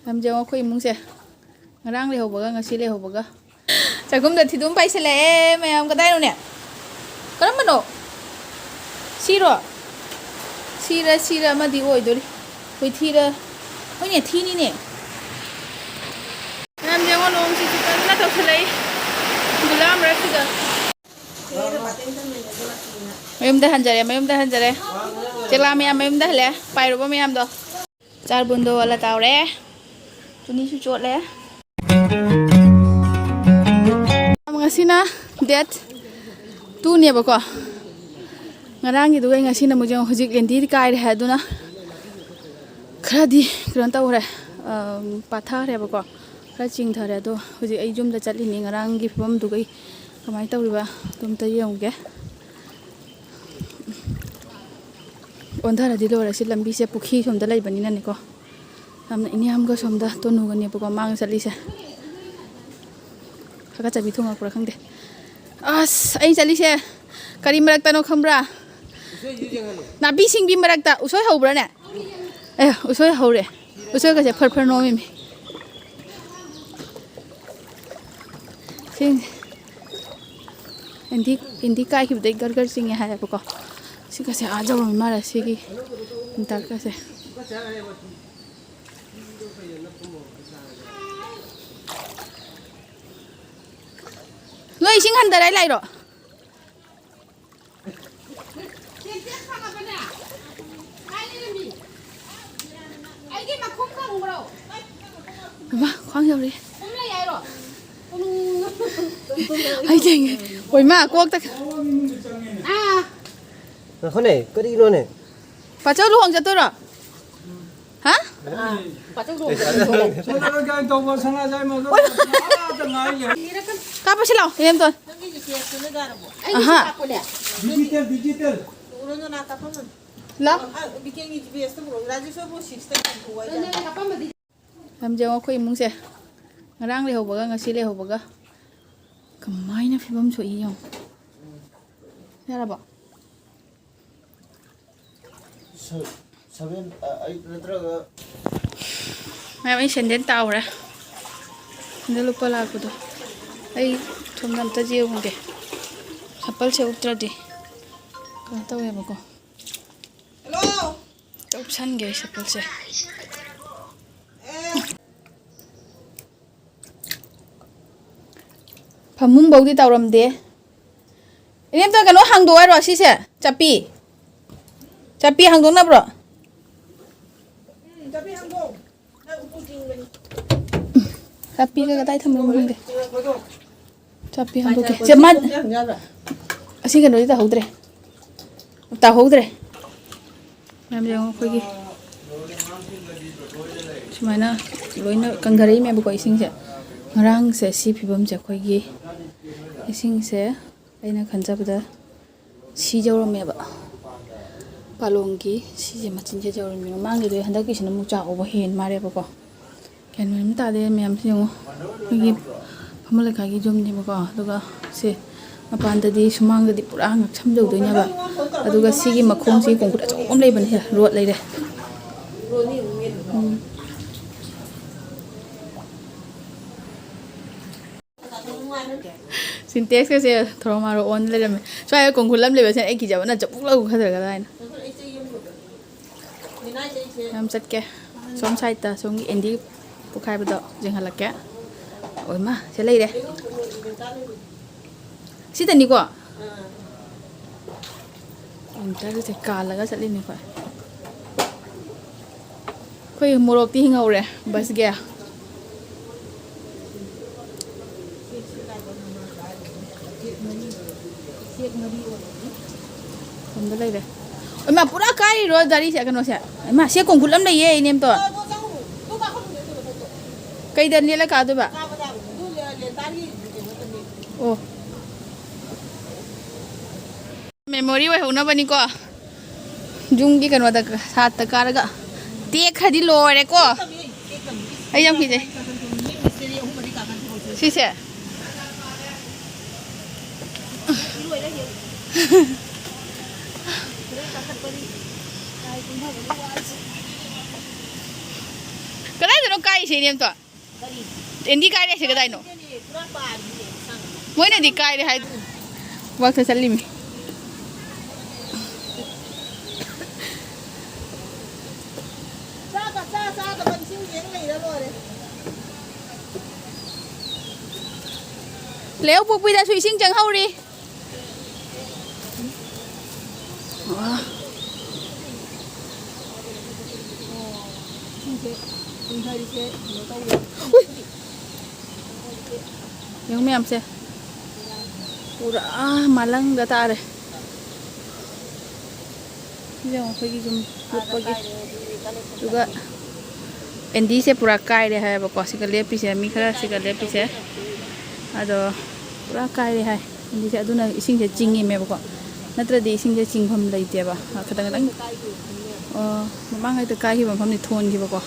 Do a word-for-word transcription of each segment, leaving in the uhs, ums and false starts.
ꯌꯥꯝ ꯌꯦꯡꯉꯣ ꯑꯩꯈꯣꯏ ꯏꯃꯨꯡꯁꯦ꯫ ꯉꯔꯥꯡ ꯂꯩꯍꯧꯕꯒ ꯉꯁꯤ ꯂꯩꯍꯧꯕꯒ꯫ ꯆꯥꯛꯈꯨꯝꯗ ꯊꯤꯗꯨꯝ ꯄꯥꯏꯁꯤꯜꯂꯛꯑꯦ ꯃꯌꯥꯝ꯫ ꯀꯗꯥꯏꯅꯣꯅꯦ? ꯀꯔꯝꯕꯅꯣ? ꯁꯤꯔꯣ? ꯁꯤꯔ ꯁꯤꯔ ꯑꯃꯗꯤ ꯑꯣꯏꯗꯣꯔꯤ꯫ ꯍꯣꯏ, ꯊꯤꯔ꯫ ꯍꯣꯏꯅꯦ, ꯊꯤꯅꯤꯅꯦ꯫ ꯃꯌꯥꯝ ꯌꯦꯡꯉꯣ, ꯅꯣꯡꯁꯤꯁꯨ ꯀꯟꯅ ꯇꯧꯁꯤꯜꯂꯛꯏ꯫ ꯒꯨꯂꯥ ꯃꯔꯛꯁꯤꯗ꯫ ꯃꯌꯨꯝꯗ ꯍꯟꯖꯔꯦ, ꯃꯌꯨꯝꯗ ꯍꯟꯖꯔꯦ꯫ ꯆꯦꯂꯥ ꯃꯌꯥꯝ ꯃꯌꯨꯝꯗ ꯍꯜꯂꯦ, ꯄꯥꯏꯔꯨꯕ ꯃꯌꯥꯝꯗꯣ꯫ ꯆꯥꯔꯕꯨꯟꯗꯣ ꯑꯣꯜꯂ ꯇꯥꯎꯔꯦ꯫ ꯇꯨꯅꯤꯁꯨ ꯆꯣꯠꯂꯦ꯫ ꯉꯁꯤꯅ date two ꯅꯦꯕꯀꯣ꯫ ꯉꯔꯥꯡꯒꯤꯗꯨꯒ ꯉꯁꯤꯅ ꯑꯃꯨꯛ ꯌꯦꯡꯉꯣ꯫ ꯍꯧꯖꯤꯛ ꯂꯦꯟꯗꯤꯗꯤ ꯀꯥꯏꯔꯦ ꯍꯥꯏ, ꯑꯗꯨꯅ ꯈꯔꯗꯤ ꯀꯩꯅꯣ ꯇꯧꯈ꯭ꯔꯦ, ꯑꯝ, ꯄꯥꯊꯈ꯭ꯔꯦꯕꯀꯣ꯫ ꯈꯔ ꯆꯤꯡꯊꯔꯦ꯫ ꯑꯗꯣ ꯍꯧꯖꯤꯛ ꯑꯩ ꯌꯨꯝꯗ ꯆꯠꯂꯤꯅꯤ꯫ ꯉꯔꯥꯡꯒꯤ ꯐꯤꯕꯝꯗꯨꯒ ꯑꯩ ꯀꯃꯥꯏꯅ ꯇꯧꯔꯤꯕ ꯑꯗꯨ ꯑꯝꯇ ꯌꯦꯡꯉꯨꯒꯦ꯫ ꯑꯣꯟꯊꯔꯗꯤ ꯂꯣꯏꯔꯦ꯫ ꯁꯤ ꯂꯝꯕꯤꯁꯦ ꯄꯨꯈ꯭ꯔꯤ ꯁꯣꯝꯗ ꯂꯩꯕꯅꯤꯅꯅꯦꯀꯣ꯫ ꯌꯥꯝꯅ ꯏꯅꯤꯌꯥꯝꯒ ꯁꯣꯝꯗ ꯇꯣꯅꯨꯒꯅꯦꯕꯀꯣ ꯃꯥꯡ ꯆꯠꯂꯤꯁꯦ꯫ ꯍꯥꯀꯠꯆꯕꯤ ꯊꯨꯡꯉꯛꯄ꯭ꯔꯥ ꯈꯪꯗꯦ꯫ ꯑꯁ, ꯑꯩ ꯆꯠꯂꯤꯁꯦ ꯀꯔꯤ ꯃꯔꯛꯇꯅꯣ ꯈꯪꯕ꯭ꯔꯥ? ꯅꯥꯄꯤ ꯁꯤꯡꯕꯤ ꯃꯔꯛꯇ꯫ ꯎꯁꯣꯏ ꯍꯧꯕ꯭ꯔꯥꯅꯦ? ꯑꯦ, ꯎꯁꯣꯏ ꯍꯧꯔꯦ꯫ ꯎꯁꯣꯏꯒꯁꯦ ꯐꯔ ꯐꯔ ꯅꯣꯝꯃꯤꯃꯤ꯫ ꯁꯤ ꯏꯟꯗꯤ, ꯏꯟꯗꯤ ꯀꯥꯏꯈꯤꯕꯗꯩ ꯒꯔ ꯒꯔ ꯆꯤꯡꯉꯦ ꯍꯥꯏꯌꯦꯕꯀꯣ꯫ ꯁꯤꯒꯁꯦ ꯑꯥ ꯌꯧꯔꯝꯃꯤ ꯃꯥꯜꯂꯦ, ꯁꯤꯒꯤ ꯏꯟꯇꯔꯀꯁꯦ꯫ ꯅꯣꯏ ꯏꯁꯤꯡ ꯍꯟꯊꯔꯦ ꯂꯥꯛꯏꯔꯣ? ꯏꯃꯥ, ꯈ꯭ꯋꯥꯡ ꯌꯧꯔꯦ꯫ ꯑꯩ ꯊꯦꯡꯉꯦ꯫ ꯍꯣꯏ, ꯏꯃꯥ, ꯀꯣꯛꯇ꯫ ꯉꯥꯏꯈꯣꯅꯦ, ꯀꯔꯤꯅꯣꯅꯦ? ꯄꯥꯆꯧ ꯂꯨꯍꯣꯡ ꯆꯠꯇꯣꯏꯔꯣ? ꯍꯥ? ꯆꯠꯂꯔꯣꯏ ꯀꯥꯏꯅ ꯇꯧꯕ ꯁꯅꯥꯖꯥꯏ ꯃꯗꯣ ꯑꯥꯗ ꯉꯥꯏ ꯂꯩ꯫ ꯀꯥꯞꯄꯁꯤ ꯂꯥꯛꯑꯣ, ꯏꯅꯦꯝꯇꯣꯟ꯫ ꯑꯍꯥ꯫ Digital, digital. ꯂꯥꯛꯑꯣ꯫ ꯌꯥꯝ ꯌꯦꯡꯉꯣ ꯑꯩꯈꯣꯏ ꯏꯃꯨꯡꯁꯦ꯫ ꯉꯔꯥꯡ ꯂꯩꯍꯧꯕꯒ ꯉꯁꯤ ꯂꯩꯍꯧꯕꯒ ꯀꯃꯥꯏꯅ ꯐꯤꯕꯝ ꯁꯣꯛꯏ ꯌꯦꯡꯉꯣ꯫ ꯌꯥꯔꯕꯣ? ꯁ-, seven, ꯑ, eight ꯅꯠꯇ꯭ꯔꯒ ꯃꯌꯥꯝ, ꯑꯩ ꯁꯦꯟꯗꯦꯜ ꯇꯥꯎꯔꯦ꯫ ꯁꯦꯟꯗꯦꯜ ꯂꯨꯄꯥ ꯂꯥꯛꯄꯗꯣ꯫ ꯑꯩ ꯁꯣꯝꯗ ꯑꯝꯇ ꯌꯦꯡꯉꯨꯒꯦ꯫ ꯆꯄꯜꯁꯦ ꯎꯞꯇ꯭ꯔꯗꯤ ꯀꯩꯅꯣ ꯇꯧꯋꯦꯕꯀꯣ꯫ ꯍꯜꯂꯣ! ꯑꯝꯇ ꯎꯞꯁꯟꯒꯦ ꯑꯩ ꯆꯄꯜꯁꯦ꯫ ꯐꯃꯨꯡꯐꯧꯗꯤ ꯇꯧꯔꯝꯗꯦ꯫ ꯏꯅꯦꯝꯇ ꯀꯩꯅꯣ ꯍꯥꯡꯗꯣꯛꯑꯣ ꯍꯥꯏꯔꯣ ꯁꯤꯁꯦ? ꯆꯞꯄꯤ? ꯆꯞꯄꯤ ꯍꯥꯡꯗꯣꯛꯅꯕ꯭ꯔꯣ? ꯆꯞꯄꯤꯒ ꯀꯗꯥꯏ ꯊꯝꯕꯅꯣ ꯈꯪꯗꯦ꯫ ꯆꯞꯄꯤ ꯍꯥꯡꯗꯣꯛꯀꯦ꯫ ꯆꯦ, ꯃꯥ-, ꯑꯁꯤ ꯀꯩꯅꯣꯗꯤ ꯇꯧꯍꯧꯗ꯭ꯔꯦ꯫ ꯇꯧꯍꯧꯗ꯭ꯔꯦ꯫ ꯃꯌꯥꯝ ꯌꯦꯡꯉꯣ, ꯑꯩꯈꯣꯏꯒꯤ ꯁꯨꯃꯥꯏꯅ ꯂꯣꯏꯅ ꯀꯪꯊꯔꯛꯏꯅꯦꯕꯀꯣ ꯏꯁꯤꯡꯁꯦ꯫ ꯉꯔꯥꯡꯁꯦ ꯁꯤ ꯐꯤꯕꯝꯁꯦ ꯑꯩꯈꯣꯏꯒꯤ ꯏꯁꯤꯡꯁꯦ ꯑꯩꯅ ꯈꯟꯖꯕꯗ ꯁꯤ ꯌꯧꯔꯝꯃꯦꯕ꯫ ꯄꯥꯂꯣꯡꯒꯤ ꯁꯤꯁꯦ ꯃꯆꯤꯟꯁꯦ ꯌꯧꯔꯝꯃꯦ꯫ ꯃꯃꯥꯡꯒꯤꯗꯣ ꯍꯟꯗꯛꯀꯤꯁꯤꯅ ꯑꯃꯨꯛ ꯆꯥꯎꯕ ꯍꯦꯟ ꯃꯥꯜꯂꯦꯕꯀꯣ꯫ ꯒ꯭ꯌꯥꯟ ꯃꯦꯟ ꯑꯃ ꯇꯥꯗꯦ ꯃꯌꯥꯝꯁꯦ ꯌꯦꯡꯉꯣ꯫ ꯑꯩꯈꯣꯏꯒꯤ ꯐꯝꯕ ꯂꯩꯀꯥꯏꯒꯤ ꯌꯨꯝꯅꯦꯕꯀꯣ꯫ ꯑꯗꯨꯒ ꯁꯦ ꯃꯄꯥꯟꯗꯗꯤ ꯁꯨꯃꯥꯡꯗꯗꯤ ꯄꯨꯔꯥ ꯉꯛꯁꯝ ꯌꯧꯗꯣꯏꯅꯦꯕ꯫ ꯑꯗꯨꯒ ꯁꯤꯒꯤ ꯃꯈꯣꯡꯁꯤ ꯀꯣꯡꯀ꯭ꯔꯤꯠ ꯑꯆꯧꯕ ꯑꯃ ꯂꯩꯕꯅꯦ, ꯁꯦ ꯔꯣꯠ ꯂꯩꯔꯦ꯫ ꯎꯝ꯫ ꯁꯤꯟꯇꯦꯛꯁꯀꯁꯦ ꯊꯣꯔꯣ ꯃꯥꯔꯣ ꯑꯣꯟ ꯂꯩꯔꯝꯃꯦ꯫ ꯁ꯭ꯋꯥꯏꯗ ꯀꯣꯡꯀ꯭ꯔꯤꯠ ꯑꯃ ꯂꯩꯕꯁꯦ ꯑꯩ ꯀꯤꯖꯕꯅ ꯆꯄꯨꯛ ꯂꯥꯎ ꯀꯥꯈꯠꯈ꯭ꯔꯒ ꯍꯥꯏꯅ꯫ ꯌꯥꯝ ꯆꯠꯀꯦ꯫ ꯁꯣꯝ ꯁꯥꯏꯠꯇ ꯁꯣꯝꯒꯤ ꯑꯦꯟꯗꯤ ꯄꯣꯛꯈꯥꯏꯕꯗꯣ ꯌꯦꯡꯍꯜꯂꯛꯀꯦ꯫ ꯑꯣꯏꯃꯥ, ꯁꯤ ꯂꯩꯔꯦ꯫ ꯁꯤꯗꯅꯤꯀꯣ? ꯋꯤꯟꯇꯔꯁꯦ ꯀꯥꯜꯂꯒ ꯆꯠꯂꯤꯅꯦ ꯑꯩꯈꯣꯏ꯫ ꯑꯩꯈꯣꯏ ꯃꯣꯔꯣꯛꯇꯤ ꯍꯤꯡꯍꯧꯔꯦ ꯕꯁꯒꯤ꯫ ꯁꯣꯝꯗ ꯂꯩꯔꯦ꯫ ꯏꯃꯥ, ꯄꯨꯔꯥ ꯀꯥꯏꯔꯤꯔꯣ ꯒꯥꯔꯤꯁꯦ, ꯀꯩꯅꯣꯁꯦ? ꯏꯃꯥ, ꯁꯦ ꯀꯣꯡꯀꯨꯠ ꯑꯃ ꯂꯩꯌꯦ, ꯏꯅꯦꯝꯇꯣ꯫ ꯀꯩꯗ ꯅꯦꯠꯂ ꯀꯥꯗꯣꯏꯕ? ꯑꯣ꯫ ꯃꯦꯃꯣꯔꯤ ꯑꯣꯏꯍꯧꯅꯕꯅꯤꯀꯣ꯫ ꯌꯨꯝꯒꯤ ꯀꯩꯅꯣꯗ, ꯁꯥꯠꯇ ꯀꯥꯔꯒ ꯇꯦꯛꯈ꯭ꯔꯗꯤ ꯂꯣꯏꯔꯦꯀꯣ꯫ ꯑꯩ ꯌꯥꯝ ꯀꯤꯖꯩ꯫ ꯁꯤꯁꯦ꯫ ꯀꯗꯥꯏꯗꯅꯣ ꯀꯥꯏꯁꯦ ꯏꯅꯦꯝꯇꯣ? ꯑꯦꯟꯗꯤ ꯀꯥꯏꯔꯦ ꯍꯥꯏꯁꯦ ꯀꯗꯥꯏꯅꯣ? ꯃꯣꯏꯅꯗꯤ ꯀꯥꯏꯔꯦ ꯍꯥꯏ꯫ ꯋꯥꯛꯇ ꯆꯠꯂꯤꯃꯤ꯫ ꯂꯩꯍꯧ ꯄꯣꯛꯄꯤꯗꯁꯨ ꯏꯁꯤꯡ ꯆꯪꯍꯧꯔꯤ꯫ ꯌꯦꯡꯉꯨ ꯃꯌꯥꯝꯁꯦ, ꯄꯨꯔꯥ ꯃꯥꯂꯪꯗ ꯇꯥꯔꯦ꯫ ꯌꯦꯡꯉꯣ, ꯑꯩꯈꯣꯏꯒꯤ ꯌꯨꯝ ꯂꯨꯞꯄꯒꯤ꯫ ꯑꯗꯨꯒ ꯑꯦꯟꯗꯤꯁꯦ ꯄꯨꯔꯥ ꯀꯥꯏꯔꯦ ꯍꯥꯏꯌꯦꯕꯀꯣ, ꯁꯤꯒ ꯂꯦꯞꯄꯤꯁꯦ, ꯃꯤ ꯈꯔ ꯁꯤꯒ ꯂꯦꯞꯄꯤꯁꯦ꯫ ꯑꯗꯣ ꯄꯨꯔꯥ ꯀꯥꯏꯔꯦ ꯍꯥꯏ ꯑꯦꯟꯗꯤꯁꯦ꯫ ꯑꯗꯨꯅ ꯏꯁꯤꯡꯁꯦ ꯆꯤꯡꯉꯤꯃꯦꯕꯀꯣ, ꯅꯠꯇ꯭ꯔꯗꯤ ꯏꯁꯤꯡꯁꯦ ꯆꯤꯡꯐꯝ ꯂꯩꯇꯦꯕ꯫ ꯈꯤꯇꯪ ꯈꯤꯇꯪ, ꯑꯣ, ꯃꯃꯥꯡꯉꯩꯗ ꯀꯥꯏꯈꯤꯕ ꯃꯐꯝꯗꯤ ꯊꯣꯟꯈꯤꯕꯀꯣ꯫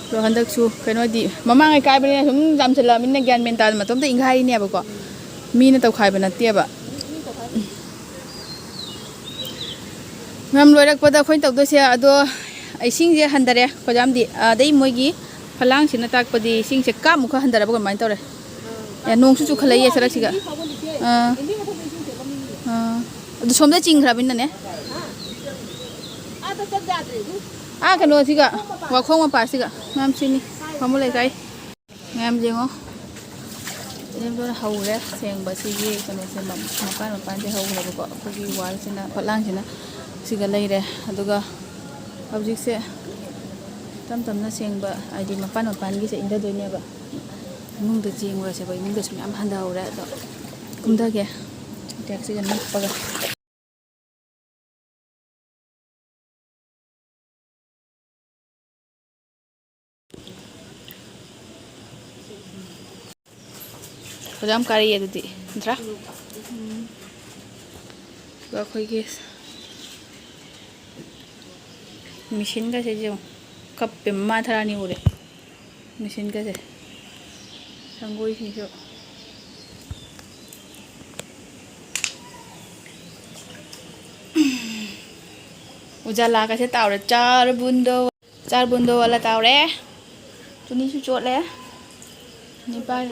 ꯑꯗꯣ ꯍꯟꯗꯛꯁꯨ ꯀꯩꯅꯣꯗꯤ, ꯃꯃꯥꯡꯉꯩ ꯀꯥꯏꯕꯅꯤꯅ ꯁꯨꯝ ꯌꯥꯝꯁꯤꯜꯂꯛꯑꯕꯅꯤꯅ ꯒ꯭ꯌꯥꯟ ꯃꯦꯟ ꯇꯥꯗꯅ ꯃꯇꯣꯝꯇ ꯏꯪꯈꯥꯏꯔꯤꯅꯦꯕꯀꯣ, ꯃꯤꯅ ꯇꯧꯈꯥꯏꯕ ꯅꯠꯇꯦꯕ꯫ ꯃꯌꯥꯝ ꯂꯣꯏꯔꯛꯄꯗ ꯑꯩꯈꯣꯏꯅ ꯇꯧꯗꯣꯏꯁꯦ, ꯑꯗꯣ ꯏꯁꯤꯡꯁꯦ ꯍꯟꯊꯔꯦ ꯈꯣꯏꯖꯥꯝꯗꯤ꯫ ꯑꯗꯩ ꯃꯣꯏꯒꯤ ꯐꯂꯥꯡꯁꯤꯅ ꯇꯥꯛꯄꯗꯤ ꯏꯁꯤꯡꯁꯦ ꯀꯥꯞꯃꯨꯛ ꯈꯔ ꯍꯟꯊꯔꯕ ꯀꯃꯥꯏꯅ ꯇꯧꯔꯦ? ꯑꯦ, ꯅꯣꯡꯁꯨ ꯆꯨꯈꯠꯂꯛꯏꯌꯦ ꯁꯔꯛꯁꯤꯒ꯫ ꯑꯥ꯫ ꯑꯥ꯫ ꯑꯗꯨ ꯁꯣꯝꯗ ꯆꯤꯡꯈ꯭ꯔꯕꯅꯤꯅꯅꯦ꯫ ꯑꯥ, ꯀꯩꯅꯣꯁꯤꯒ, ꯋꯥꯈꯣꯡ ꯃꯄꯥꯁꯤꯒ ꯃꯌꯥꯝ ꯁꯤꯅꯤ꯫ ꯕꯥꯃꯣꯟ ꯂꯩꯀꯥꯏ꯫ ꯃꯌꯥꯝ ꯌꯦꯡꯉꯣ꯫ ꯌꯦꯡꯕ ꯍꯧꯔꯦ ꯁꯦꯡꯕ꯫ ꯁꯤꯒꯤ ꯀꯩꯅꯣꯁꯦ ꯃ-, ꯃꯄꯥꯟ ꯃꯄꯥꯟꯁꯦ ꯍꯧꯔꯦꯕꯀꯣ꯫ ꯑꯩꯈꯣꯏꯒꯤ ꯋꯥꯜꯁꯤꯅ, ꯐꯛꯂꯥꯡꯁꯤꯅ ꯁꯤꯒ ꯂꯩꯔꯦ꯫ ꯑꯗꯨꯒ ꯍꯧꯖꯤꯛꯁꯦ ꯇꯞ ꯇꯞꯅ ꯁꯦꯡꯕ, ꯍꯥꯏꯗꯤ ꯃꯄꯥꯟ ꯃꯄꯥꯟꯒꯤꯁꯦ ꯏꯪꯊꯗꯣꯏꯅꯦꯕ꯫ ꯏꯃꯨꯡꯗ ꯆꯦꯡꯉꯨꯔꯁꯦꯕ꯫ ꯏꯃꯨꯡꯗꯁꯨ ꯃꯌꯥꯝ ꯍꯟꯊꯍꯧꯔꯦ꯫ ꯑꯗꯣ ꯀꯨꯝꯊꯒꯦ꯫ ꯇꯦꯛꯁꯤꯒ ꯅꯞꯄꯒ꯫ ꯐꯖꯅ ꯀꯥꯔꯛꯑꯦ ꯑꯗꯨꯗꯤ, ꯅꯠꯇ꯭ꯔꯥ? ꯎꯝ꯫ ꯑꯗꯨꯒ ꯑꯩꯈꯣꯏꯒꯤ ꯃꯦꯆꯤꯟꯒꯁꯦ ꯌꯦꯡꯉꯨ, ꯀꯞꯄꯦ, ꯃꯃꯥ ꯊꯔꯥꯅꯤ ꯎꯔꯦ꯫ ꯃꯦꯆꯤꯟꯒꯁꯦ, ꯁꯪꯒꯣꯏꯁꯤꯡꯁꯨ꯫ ꯎꯖꯥꯂꯥꯒꯁꯦ ꯇꯥꯎꯔꯦ꯫ ꯆꯥꯔ ꯕꯨꯟꯗꯣ, ꯆꯥꯔ ꯕꯨꯟꯗꯣ ꯋꯥꯂꯥ ꯇꯥꯎꯔꯦ꯫ ꯇꯨꯅꯤꯁꯨ ꯆꯣꯠꯂꯦ꯫ ꯅꯤꯄꯥꯜ꯫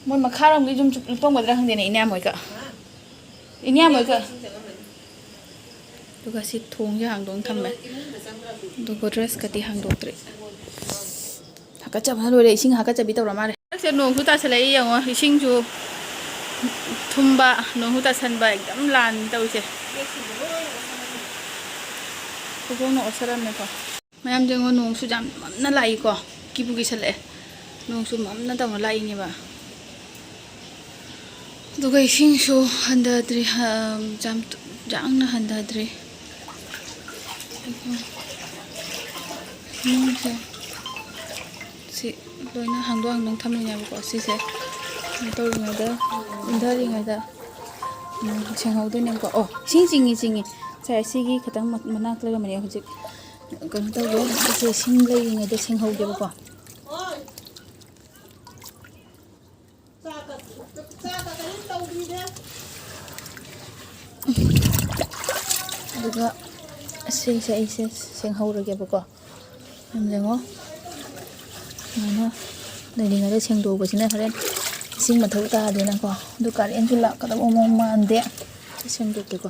ꯃꯣꯏ ꯃꯈꯥꯔꯣꯝꯒꯤ ꯌꯨꯝ ꯆꯨꯞ ꯂꯨꯞꯄꯝꯒꯗ꯭ꯔꯥ ꯈꯪꯗꯦꯅꯦ, ꯏꯅꯦ ꯃꯣꯏꯒ꯫ ꯏꯅꯦ ꯃꯣꯏꯒ꯫ ꯑꯗꯨꯒ ꯁꯤ ꯊꯣꯡꯁꯦ ꯍꯥꯡꯗꯣꯛꯅ ꯊꯝꯃꯦ꯫ ꯑꯗꯨ ꯒꯣꯗ꯭ꯔꯦꯖꯀꯗꯤ ꯍꯥꯡꯗꯣꯛꯇ꯭ꯔꯤ꯫ ꯍꯥꯀꯠꯆꯕꯅ ꯂꯣꯏꯔꯦ꯫ ꯏꯁꯤꯡ ꯍꯥꯀꯠꯆꯕꯤ ꯇꯧꯔ ꯃꯥꯜꯂꯦ꯫ ꯍꯟꯗꯛꯁꯦ ꯅꯣꯡꯁꯨ ꯇꯥꯁꯜꯂꯛꯏ, ꯌꯦꯡꯉꯣ, ꯏꯁꯤꯡꯁꯨ ꯊꯨꯝꯕ, ꯅꯣꯡꯁꯨ ꯇꯥꯁꯟꯕ, ꯑꯦꯛꯗꯝ ꯂꯥꯟ ꯇꯧꯔꯤꯁꯦ꯫ ꯈꯨꯗꯣꯡꯅ ꯑꯣꯠꯁꯜꯂꯝꯃꯦꯀꯣ꯫ ꯃꯌꯥꯝ ꯌꯦꯡꯉꯣ, ꯅꯣꯡꯁꯨ ꯌꯥꯝ ꯃꯝꯅ ꯂꯥꯛꯏꯀꯣ꯫ ꯀꯤꯕꯨ ꯀꯤꯁꯜꯂꯛꯑꯦ꯫ ꯅꯣꯡꯁꯨ ꯃꯝꯅ ꯇꯧꯅ ꯂꯥꯛꯏꯅꯦꯕ꯫ ꯑꯗꯨꯒ ꯏꯁꯤꯡꯁꯨ ꯍꯟꯊꯗ꯭ꯔꯤ, ꯍ-, ꯌꯥꯝ ꯌꯥꯡꯅ ꯍꯟꯊꯗ꯭ꯔꯤ꯫ ꯏꯃꯨꯡꯁꯦ ꯁꯤ ꯂꯣꯏꯅ ꯍꯥꯡꯗꯣꯛ ꯍꯥꯡꯗꯣꯛ ꯊꯝꯃꯤꯅꯦꯕꯀꯣ꯫ ꯁꯤꯁꯦ ꯀꯩꯅꯣ ꯇꯧꯔꯤꯉꯩꯗ, ꯏꯪꯊꯔꯤꯉꯩꯗ, ꯎꯝ, ꯁꯦꯡꯍꯧꯗꯣꯏꯅꯦꯕꯀꯣ꯫ ꯑꯣ, ꯏꯁꯤꯡ ꯆꯤꯡꯉꯤ, ꯆꯤꯡꯉꯤ꯫ ꯉꯁꯥꯏ ꯑꯁꯤꯒꯤ ꯈꯤꯇꯪ ꯃ-, ꯃꯅꯥꯛꯇ ꯂꯩꯔꯝꯕꯅꯦ꯫ ꯍꯧꯖꯤꯛ ꯀꯩꯅꯣ ꯇꯧꯒꯦ, ꯁꯤ ꯏꯁꯤꯡ ꯂꯩꯔꯤꯉꯩꯗ ꯁꯦꯡꯍꯧꯒꯦꯕꯀꯣ꯫ ꯑꯗꯨꯒ ꯑꯁꯤꯁꯦ ꯑꯩꯁꯦ ꯁꯦꯡꯍꯧꯔꯒꯦꯕꯀꯣ꯫ ꯌꯥꯝ ꯌꯦꯡꯉꯣ꯫ ꯁꯨꯃꯥꯏꯅ ꯂꯩꯔꯤꯉꯩꯗ ꯁꯦꯡꯗꯣꯛꯄꯁꯤꯅ ꯍꯣꯔꯦꯟ ꯏꯁꯤꯡ ꯃꯊꯧ ꯇꯥꯗꯦꯅꯀꯣ꯫ ꯑꯗꯨ ꯀꯔꯦꯟꯁꯨ ꯂꯥꯛꯀꯗꯕ ꯃꯑꯣꯡ ꯃꯥꯟꯗꯦ꯫ ꯁꯦꯡꯗꯣꯛꯀꯦꯀꯣ꯫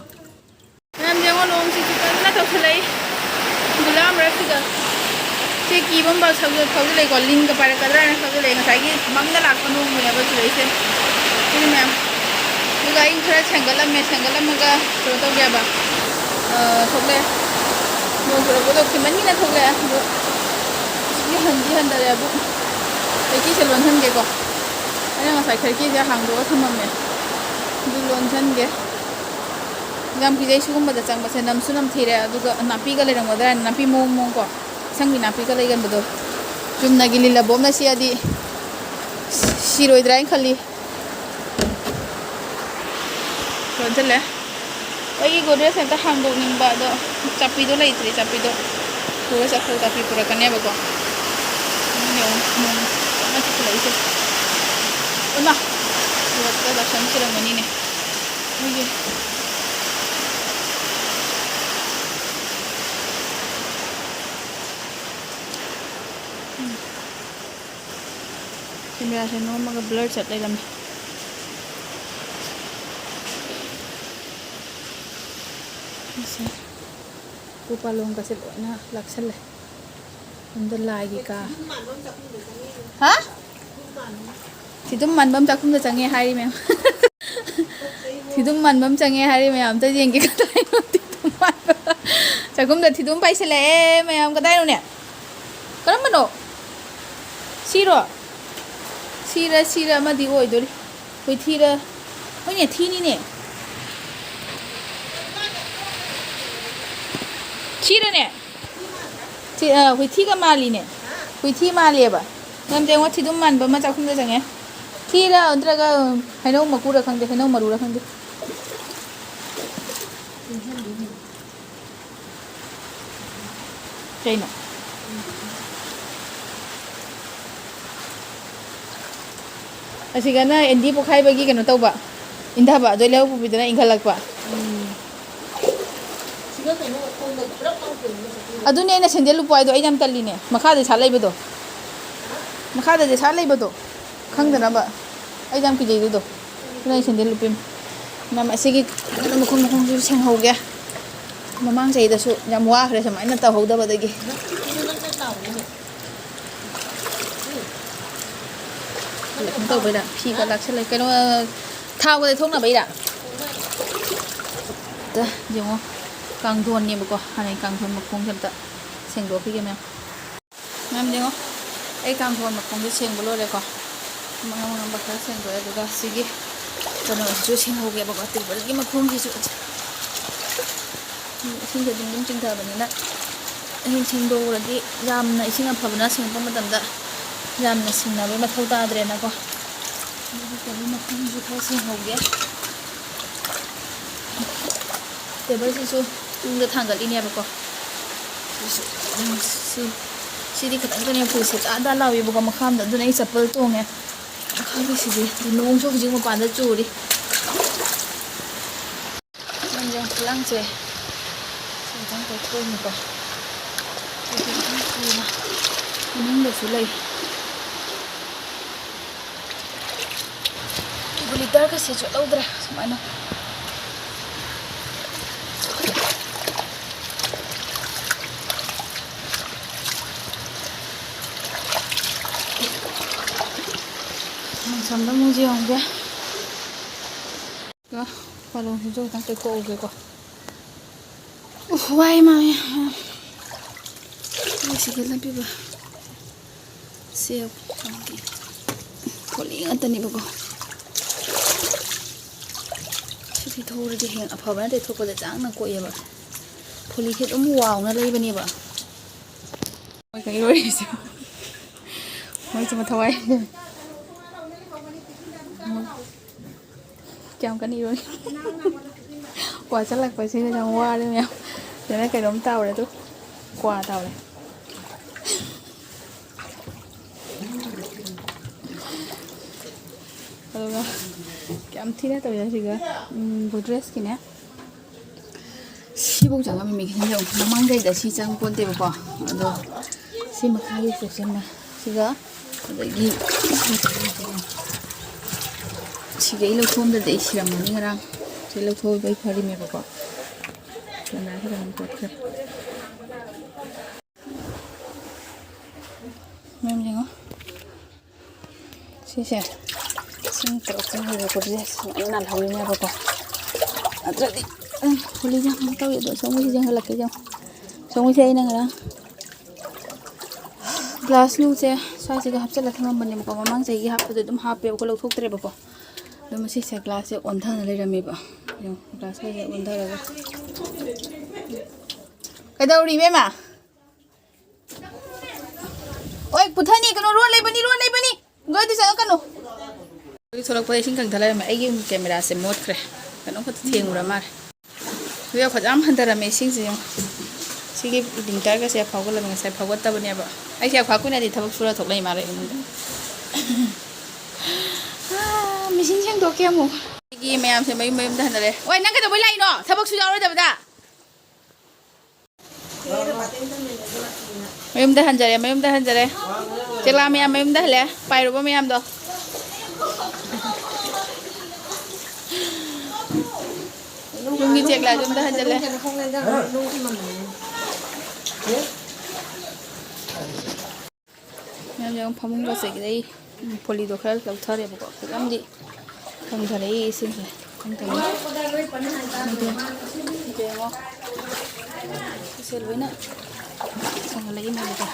ꯃꯌꯥꯝ ꯌꯦꯡꯉꯣ, ꯅꯣꯡꯁꯤꯁꯨ ꯀꯟꯅ ꯇꯧꯁꯜꯂꯛꯏ꯫ ꯒꯨꯂꯥ ꯃꯔꯛꯁꯤꯗ꯫ ꯁꯤ ꯀꯤꯕ ꯑꯃ ꯐꯥꯎꯁꯜ-, ꯐꯥꯎꯖꯤꯜꯂꯛꯏꯀꯣ꯫ ꯂꯤꯟꯒ ꯄꯥꯏꯔꯛꯀꯗ꯭ꯔꯥ ꯍꯥꯏꯅ ꯐꯥꯎꯖꯤꯜꯂꯛꯑꯦ꯫ ꯉꯁꯥꯏꯒꯤ ꯃꯪꯗ ꯂꯥꯛꯄ ꯅꯣꯡꯅꯦꯕ ꯆꯨꯔꯛꯏꯁꯦ꯫ ꯁꯤꯅꯤ ꯃꯌꯥꯝ꯫ ꯑꯗꯨꯒ ꯑꯩ ꯈꯔ ꯁꯦꯡꯒꯠꯂꯝꯃꯦ꯫ ꯁꯦꯡꯒꯠꯂꯝꯃꯒ ꯀꯩꯅꯣ ꯇꯧꯒꯦꯕ꯫ ꯑ, ꯊꯣꯛꯂꯛꯑꯦ꯫ ꯅꯣꯡ ꯆꯨꯔꯛꯄꯗꯣ ꯈꯤꯃꯟꯒꯤꯅ ꯊꯣꯛꯂꯛꯑꯦ꯫ ꯑꯗꯣ ꯁꯤꯗꯤ ꯍꯟꯗꯤ ꯍꯟꯊꯔꯦꯕꯨ꯫ ꯈꯔꯀꯤꯁꯦ ꯂꯣꯟꯁꯟꯒꯦꯀꯣ꯫ ꯑꯩꯅ ꯉꯁꯥꯏ ꯈꯔꯀꯤꯁꯦ ꯍꯥꯡꯗꯣꯛꯑ ꯊꯝꯃꯝꯃꯦ꯫ ꯑꯗꯨ ꯂꯣꯟꯁꯟꯒꯦ꯫ ꯌꯥꯝ ꯀꯤꯖꯩ ꯁꯤꯒꯨꯝꯕꯗ ꯆꯪꯕꯁꯦ, ꯅꯝꯁꯨ ꯅꯝꯊꯤꯔꯦ, ꯑꯗꯨꯒ ꯅꯥꯄꯤꯒ ꯂꯩꯔꯝꯒꯗ꯭ꯔꯥ ꯍꯥꯏꯅ, ꯅꯥꯄꯤ ꯃꯑꯣꯡ ꯃꯑꯣꯡ ꯀꯣ, ꯑꯁꯪꯕꯤ ꯅꯥꯄꯤꯒ ꯂꯩꯒꯟꯕꯗꯣ, ꯆꯨꯝꯅꯒꯤ ꯂꯤꯜꯂꯕꯣꯝꯅ ꯁꯤꯛꯑꯗꯤ ꯁꯤꯔꯣꯏꯗ꯭ꯔꯥ ꯍꯥꯏꯅ ꯈꯜꯂꯤ꯫ ꯂꯣꯟꯁꯤꯜꯂꯦ꯫ ꯑꯩꯒꯤ ꯒꯣꯗ꯭ꯔꯦꯖ ꯍꯦꯛꯇ ꯍꯥꯡꯗꯣꯛꯅꯤꯡꯕ, ꯑꯗꯣ ꯆꯥꯄꯤꯗꯣ ꯂꯩꯇ꯭ꯔꯤ, ꯆꯥꯄꯤꯗꯣ ꯄꯨꯔ ꯆꯠꯈ꯭ꯔꯣ, ꯆꯥꯄꯤ ꯄꯨꯔꯛꯀꯅꯦꯕꯀꯣ꯫ ꯑꯗꯨꯅꯦ ꯌꯦꯡꯉꯣ, ꯅꯣꯡ ꯀꯟꯅ ꯆꯨꯁꯜꯂꯛꯏꯁꯦ꯫ ꯏꯃꯥ! ꯔꯣꯗꯇ ꯂꯥꯛꯁꯟ ꯁꯤꯔꯝꯒꯅꯤꯅꯦ꯫ ꯃꯣꯏꯒꯤ ꯀꯦꯃꯦꯔꯥꯁꯦ ꯅꯣꯝꯃꯒ ꯕ꯭ꯂꯔ ꯆꯠ ꯂꯩꯔꯝꯃꯦ꯫ ꯑꯁꯤ ꯎꯄꯨ ꯄꯥꯂꯣꯡꯒꯁꯦ ꯂꯣꯏꯅ ꯂꯥꯛꯁꯜꯂꯦ꯫ ꯌꯨꯝꯗ ꯂꯥꯏꯒꯤ ꯀꯥ꯫ ꯍꯥ? ꯊꯤꯗꯨꯝ ꯃꯥꯟꯕ ꯑꯃ ꯆꯥꯛꯈꯨꯝꯗ ꯆꯪꯉꯦ ꯍꯥꯏꯔꯤ ꯃꯌꯥꯝ꯫ ꯊꯤꯗꯨꯝ ꯃꯥꯟꯕ ꯑꯃ ꯆꯪꯉꯦ ꯍꯥꯏꯔꯤ ꯃꯌꯥꯝ꯫ ꯑꯝꯇ ꯌꯦꯡꯒꯦ ꯀꯗꯥꯏꯅꯣ ꯊꯤꯗꯨꯝ ꯃꯥꯟꯕ꯫ ꯆꯥꯛꯈꯨꯝꯗ ꯊꯤꯗꯨꯝ ꯄꯥꯏꯁꯤꯜꯂꯛꯑꯦ ꯃꯌꯥꯝ꯫ ꯀꯗꯥꯏꯅꯣꯅꯦ? ꯀꯔꯝꯕꯅꯣ? ꯁꯤꯔꯣ? ꯁꯤꯔ ꯁꯤꯔ ꯑꯃꯗꯤ ꯑꯣꯏꯗꯣꯔꯤ꯫ ꯍꯨꯏꯊꯤꯔ? ꯍꯣꯏꯅꯦ, ꯊꯤꯅꯤꯅꯦ꯫ ꯁꯤꯔꯅꯦ? ꯁꯤ, ꯑ, ꯍꯨꯏꯊꯤꯒ ꯃꯥꯜꯂꯤꯅꯦ꯫ ꯍꯨꯏꯊꯤ ꯃꯥꯜꯂꯦꯕ꯫ ꯅꯪ ꯌꯦꯡꯉꯣ, ꯊꯤꯗꯨꯝ ꯃꯥꯟꯕ ꯑꯃ ꯆꯥꯛꯈꯨꯝꯗ ꯆꯪꯉꯦ꯫ ꯊꯤꯔ ꯅꯠꯇ꯭ꯔꯒ ꯍꯩꯅꯧ ꯃꯀꯨꯔ ꯈꯪꯗꯦ, ꯍꯩꯅꯧ ꯃꯔꯨꯔ ꯈꯪꯗꯦ꯫ ꯀꯩꯅꯣ? ꯑꯁꯤꯒꯅ ꯑꯦꯟꯗꯤ ꯄꯣꯛꯈꯥꯏꯕꯒꯤ ꯀꯩꯅꯣ ꯇꯧꯕ, ꯏꯟꯊꯕ, ꯑꯗꯣ ꯂꯩꯍꯧ ꯄꯨꯕꯤꯗꯨꯅ ꯏꯟꯈꯠꯂꯛꯄ꯫ ꯎꯝ꯫ ꯁꯤꯒ ꯀꯩꯅꯣ ꯈꯣꯡꯗ ꯄꯨꯂꯞ ꯇꯧꯗꯣꯏꯅꯤ ꯃꯁꯛꯇꯨꯅ꯫ ꯑꯗꯨꯅꯦ ꯑꯩꯅ ꯁꯦꯟꯗꯦꯜ ꯂꯨꯄꯥ ꯍꯥꯏꯗꯣ, ꯑꯩ ꯌꯥꯝ ꯇꯜꯂꯤꯅꯦ꯫ ꯃꯈꯥꯗ ꯁꯥꯠ ꯂꯩꯕꯗꯣ, ꯃꯈꯥꯗ ꯁꯥꯠ ꯂꯩꯕꯗꯣ ꯈꯪꯗꯅꯕ꯫ ꯑꯩꯗꯤ ꯌꯥꯝ ꯀꯤꯖꯩꯗꯣ ꯑꯗꯣ꯫ ꯑꯗꯨꯅ ꯑꯩ ꯁꯦꯟꯗꯦꯜ ꯂꯨꯞꯄꯤꯅꯤ꯫ ꯃꯌꯥꯝ ꯑꯁꯤꯒꯤ ꯃꯈꯣꯡ ꯃꯈꯣꯡꯁꯤꯁꯨ ꯁꯦꯡꯍꯧꯒꯦ꯫ ꯃꯃꯥꯡ ꯆꯍꯤꯗꯁꯨ ꯌꯥꯝ ꯋꯥꯈ꯭ꯔꯦ ꯁꯨꯃꯥꯏꯅ ꯇꯧꯍꯧꯗꯕꯗꯒꯤ꯫ ꯀꯩꯅꯣ ꯇꯧꯕꯩꯔꯥ? ꯐꯤꯒ ꯂꯥꯛꯁꯜꯂꯦ꯫ ꯀꯩꯅꯣ, ꯊꯥꯎꯒ ꯇꯩꯊꯣꯛꯅꯕꯩꯔꯥ? ꯇ, ꯌꯦꯡꯉꯣ꯫ ꯀꯥꯡꯊꯣꯟꯅꯦꯕꯀꯣ꯫ ꯍꯥꯟꯅꯩ ꯀꯥꯡꯊꯣꯟ ꯃꯈꯣꯡꯁꯦ ꯑꯝꯇ ꯁꯦꯡꯗꯣꯛꯈꯤꯒꯦ ꯃꯌꯥꯝ꯫ ꯃꯌꯥꯝ ꯌꯦꯡꯉꯣ, ꯑꯩ ꯀꯥꯡꯊꯣꯟ ꯃꯈꯣꯡꯁꯦ ꯁꯦꯡꯕ ꯂꯣꯏꯔꯦꯀꯣ꯫ ꯑꯃꯥꯡ ꯑꯃꯥꯡꯕ ꯈꯔ ꯁꯦꯡꯗꯣꯛꯑꯦ, ꯑꯗꯨꯒ ꯁꯤꯒꯤ ꯀꯩꯅꯣꯁꯤꯁꯨ ꯁꯦꯡꯍꯧꯒꯦꯕꯀꯣ, ꯇꯦꯕꯜꯒꯤ ꯃꯈꯣꯡꯁꯤꯁꯨ꯫ ꯏꯁꯤꯡꯁꯦ ꯑꯗꯨꯝ ꯑꯗꯨꯝ ꯆꯤꯡꯊꯕꯅꯤꯅ, ꯑꯍꯤꯡ ꯁꯦꯡꯗꯣꯛꯎꯔꯗꯤ ꯌꯥꯝꯅ ꯏꯁꯤꯡ ꯑꯐꯕꯅ ꯁꯦꯡꯉꯛꯄ ꯃꯇꯝꯗ ꯌꯥꯝꯅ ꯁꯦꯡꯅꯕꯒꯤ ꯃꯊꯧ ꯇꯥꯗ꯭ꯔꯦꯅꯀꯣ꯫ ꯑꯗꯨꯒꯤ ꯇꯦꯕꯜ ꯃꯈꯣꯡꯁꯤꯁꯨ ꯈꯔ ꯁꯦꯡꯍꯧꯒꯦ꯫ ꯇꯦꯕꯜꯁꯤꯁꯨ ꯇꯨꯡꯗ ꯊꯥꯡꯒꯠꯂꯤꯅꯦꯕꯀꯣ꯫ ꯁꯤꯁꯨ, ꯁꯤ, ꯁꯤꯗꯤ ꯈꯤꯇꯪ ꯀꯩꯅꯣ ꯐꯨꯔꯤꯠꯁꯦ ꯗꯥ ꯗꯥ ꯂꯥꯎꯋꯦꯕꯀꯣ ꯃꯈꯥꯝꯗ, ꯑꯗꯨꯅ ꯑꯩ ꯆꯄꯜ ꯇꯣꯡꯉꯦ꯫ ꯃꯈꯥꯒꯤꯁꯤꯗꯤ ꯅꯣꯡꯁꯨ ꯍꯧꯖꯤꯛ ꯃꯄꯥꯟꯗ ꯆꯨꯔꯤ꯫ ꯅꯪꯁꯦ ꯈꯨꯂꯥꯡꯁꯦ ꯁꯤ ꯈꯤꯇꯪ ꯀꯣꯏꯊꯣꯛꯏꯅꯤꯀꯣ꯫ ꯃꯅꯨꯡꯗꯁꯨ ꯂꯩ꯫ ꯍꯤꯇꯔꯒꯁꯦ ꯆꯣꯠꯍꯧꯗ꯭ꯔꯦ ꯁꯨꯃꯥꯏꯅ꯫ ꯁꯝꯗ ꯑꯃꯨꯛ ꯌꯦꯡꯉꯨꯒꯦ꯫ ꯄꯥꯂꯣꯡꯁꯤꯁꯨ ꯈꯤꯇꯪ ꯇꯩꯊꯣꯛꯍꯧꯒꯦꯀꯣ꯫ ꯎꯐ, ꯋꯥꯏ ꯃꯥ꯫ ꯁꯤꯒꯤ ꯂꯝꯕꯤꯕ꯫ ꯁꯦ ꯐꯣꯂꯤ ꯉꯥꯛꯇꯅꯦꯕꯀꯣ꯫ ꯁꯤ ꯇꯩꯊꯣꯛꯎꯔꯗꯤ ꯍꯌꯦꯡ ꯑꯐꯕ ꯅꯠꯇꯦ, ꯊꯣꯛꯄꯗ ꯆꯥꯡꯅ ꯀꯣꯛꯑꯦꯕ꯫ ꯐꯣꯂꯤꯁꯦ ꯑꯗꯨꯝ ꯋꯥꯎꯅ ꯂꯩꯕꯅꯦꯕ꯫ ꯃꯣꯏ ꯀꯩ ꯂꯣꯏꯔꯤꯁꯦ꯫ ꯃꯣꯏꯁꯨ ꯃꯊꯧ ꯋꯥꯏ꯫ ꯀꯌꯥꯝ ꯀꯟꯅ ꯏꯔꯣꯏ꯫ ꯋꯥꯁꯤꯜꯂꯛꯄꯁꯤꯗ ꯌꯥꯝ ꯋꯥꯔꯦ ꯃꯌꯥꯝ꯫ ꯁꯤꯗꯅ ꯀꯩꯅꯣꯝ ꯇꯥꯎꯔꯦ ꯑꯗꯨ꯫ ꯀ꯭ꯋꯥ ꯇꯥꯎꯔꯦ꯫ ꯑꯗꯨꯒ ꯌꯥꯝ ꯊꯤꯅ ꯇꯧꯋꯦ ꯁꯤꯒ, ꯎꯝ, ꯒꯣꯗ꯭ꯔꯦꯖꯀꯤꯅꯦ꯫ ꯁꯤꯐꯧ ꯆꯪꯉꯝꯃꯤ ꯃꯤꯒꯤꯁꯤꯅ ꯌꯦꯡꯉꯨ꯫ ꯃꯃꯥꯡꯗꯩꯗ ꯁꯤ ꯆꯪ ꯄꯣꯟꯇꯦꯕꯀꯣ꯫ ꯑꯗꯣ ꯁꯤ ꯃꯈꯥꯒꯤ ꯁꯦꯛꯁꯟꯅ ꯁꯤꯒ, ꯑꯗꯒꯤ ꯁꯤꯒ ꯑꯩ ꯂꯧꯊꯣꯛꯑꯝꯗꯗꯤ ꯑꯩ ꯁꯤꯔꯝꯃꯅꯤ ꯉꯔꯥꯡ꯫ ꯁꯤ ꯂꯧꯊꯣꯛꯑꯕ ꯑꯩ ꯐꯔꯤꯃꯦꯕꯀꯣ꯫ ꯀꯦꯃꯦꯔꯥꯁꯤꯗ ꯑꯗꯨꯝ ꯇꯣꯛꯈ꯭ꯔꯦ꯫ ꯃꯌꯥꯝ ꯌꯦꯡꯉꯣ꯫ ꯁꯤꯁꯦ ꯂꯤꯁꯤꯡ ꯇꯔꯨꯛ ꯆꯪꯈꯤꯕ ꯒꯣꯗ꯭ꯔꯦꯖ ꯁꯨꯃꯥꯏꯅ ꯅꯥꯜꯍꯧꯔꯤꯅꯦꯕꯀꯣ꯫ ꯅꯠꯇ꯭ꯔꯗꯤ, ꯑꯦ, ꯐꯨꯂꯤꯁꯦ ꯌꯥꯝ ꯇꯧꯋꯦ꯫ ꯑꯗꯣ ꯁꯣꯝꯒꯤꯁꯦ ꯌꯦꯡꯍꯜꯂꯛꯀꯦ ꯌꯦꯡꯉꯣ꯫ ꯁꯣꯝꯒꯤꯁꯦ ꯑꯩꯅ ꯉꯔꯥꯡ ꯒ꯭ꯂꯥꯁ ꯅꯨꯡꯁꯦ ꯁ꯭ꯋꯥꯏꯁꯤꯒ ꯍꯥꯞꯆꯤꯜꯂ ꯊꯝꯃꯝꯕꯅꯦꯕꯀꯣ꯫ ꯃꯃꯥꯡ ꯆꯍꯤꯒꯤ ꯍꯥꯞꯄꯗꯣ ꯑꯗꯨꯝ ꯍꯥꯞꯄꯦꯕꯀꯣ, ꯂꯧꯊꯣꯛꯇ꯭ꯔꯦꯕꯀꯣ꯫ ꯑꯗꯣ ꯃꯁꯤꯁꯦ ꯒ꯭ꯂꯥꯁꯁꯦ ꯑꯣꯟꯊꯅ ꯂꯩꯔꯝꯃꯦꯕ꯫ ꯌꯦꯡꯉꯣ, ꯒ꯭ꯂꯥꯁ ꯁ꯭ꯋꯥꯏꯁꯦ ꯑꯣꯟꯊꯔꯒ꯫ ꯀꯩꯗꯧꯔꯤ, ꯏꯕꯦꯝꯃ? ꯑꯣꯏ, ꯄꯨꯊꯅꯤ, ꯀꯩꯅꯣ, ꯔꯣꯜ ꯂꯩꯕꯅꯤ, ꯔꯣꯜ ꯂꯩꯕꯅꯤ꯫ ꯒꯣꯏꯗꯨ ꯆꯪꯉꯛꯀꯅꯨ꯫ ꯑꯩꯈꯣꯏ ꯊꯣꯛꯂꯛꯄꯗ ꯏꯁꯤꯡ ꯀꯪꯊꯠ ꯂꯩꯔꯝꯃꯦ꯫ ꯑꯩꯒꯤ ꯀꯦꯃꯦꯔꯥꯁꯦ ꯃꯣꯠꯈ꯭ꯔꯦ꯫ ꯀꯩꯅꯣꯝꯈꯛꯇ ꯊꯦꯡꯉꯨꯔ ꯃꯥꯜꯂꯦ꯫ ꯑꯗꯨ ꯌꯥꯝ ꯐꯖꯅ ꯍꯟꯊꯔꯝꯃꯦ ꯏꯁꯤꯡꯁꯦ ꯌꯦꯡꯉꯣ꯫ ꯁꯤꯒꯤ ꯂꯤꯡꯇꯔꯒꯁꯦ ꯐꯥꯎꯒꯠꯂꯝꯃꯦ, ꯉꯁꯥꯏ ꯐꯥꯎꯒꯠꯇꯕꯅꯦꯕ꯫ ꯑꯩꯁꯦ ꯌꯥꯝ ꯈ꯭ꯋꯥ ꯀꯨꯏꯅꯗꯤ ꯊꯕꯛ ꯁꯨꯔ ꯊꯣꯛꯂꯛꯏ ꯃꯥꯜꯂꯦ ꯏꯃꯨꯡꯗ꯫ ꯑꯥ, ꯃꯦꯆꯤꯟ ꯁꯦꯡꯗꯣꯛꯀꯦ ꯑꯃꯨꯛ꯫ ꯑꯩꯒꯤ ꯃꯌꯥꯝꯁꯦ ꯃꯌꯨꯝ ꯃꯌꯨꯝꯗ ꯍꯟꯅꯔꯦ꯫ ꯑꯣꯏ, ꯅꯪ ꯀꯩꯗꯧꯕꯩ ꯂꯥꯛꯏꯅꯣ? ꯊꯕꯛꯁꯨ ꯌꯥꯎꯔꯣꯏꯗꯕꯗ꯫ ꯃꯌꯨꯝꯗ ꯍꯟꯖꯔꯦ, ꯃꯌꯨꯝꯗ ꯍꯟꯖꯔꯦ꯫ ꯆꯦꯂꯥ ꯃꯌꯥꯝ ꯃꯌꯨꯝꯗ ꯍꯜꯂꯦ, ꯄꯥꯏꯔꯨꯕ ꯃꯌꯥꯝꯗꯣ꯫ ꯌꯨꯝꯒꯤ ꯆꯦꯛ ꯂꯥꯛꯑꯗꯤ ꯑꯝꯇ ꯍꯟꯖꯤꯜꯂꯦ꯫ ꯃꯌꯥꯝ ꯌꯦꯡꯉꯣ, ꯐꯃꯨꯡꯒ ꯆꯩꯗꯩ꯫ ꯐꯣꯂꯤꯗꯣ ꯈꯔ ꯂꯧꯊꯔꯦꯕꯀꯣ, ꯐꯖꯅꯗꯤ ꯀꯪꯊꯔꯛꯏ ꯏꯁꯤꯡꯁꯦ꯫ ꯀꯪꯊꯔꯛꯏ꯫ ꯑꯗꯨ ꯌꯦꯡꯉꯣ꯫ ꯁꯤꯁꯦ ꯂꯣꯏꯅ ꯀꯪꯍꯜꯂꯛꯏꯅꯦꯕꯀꯣ꯫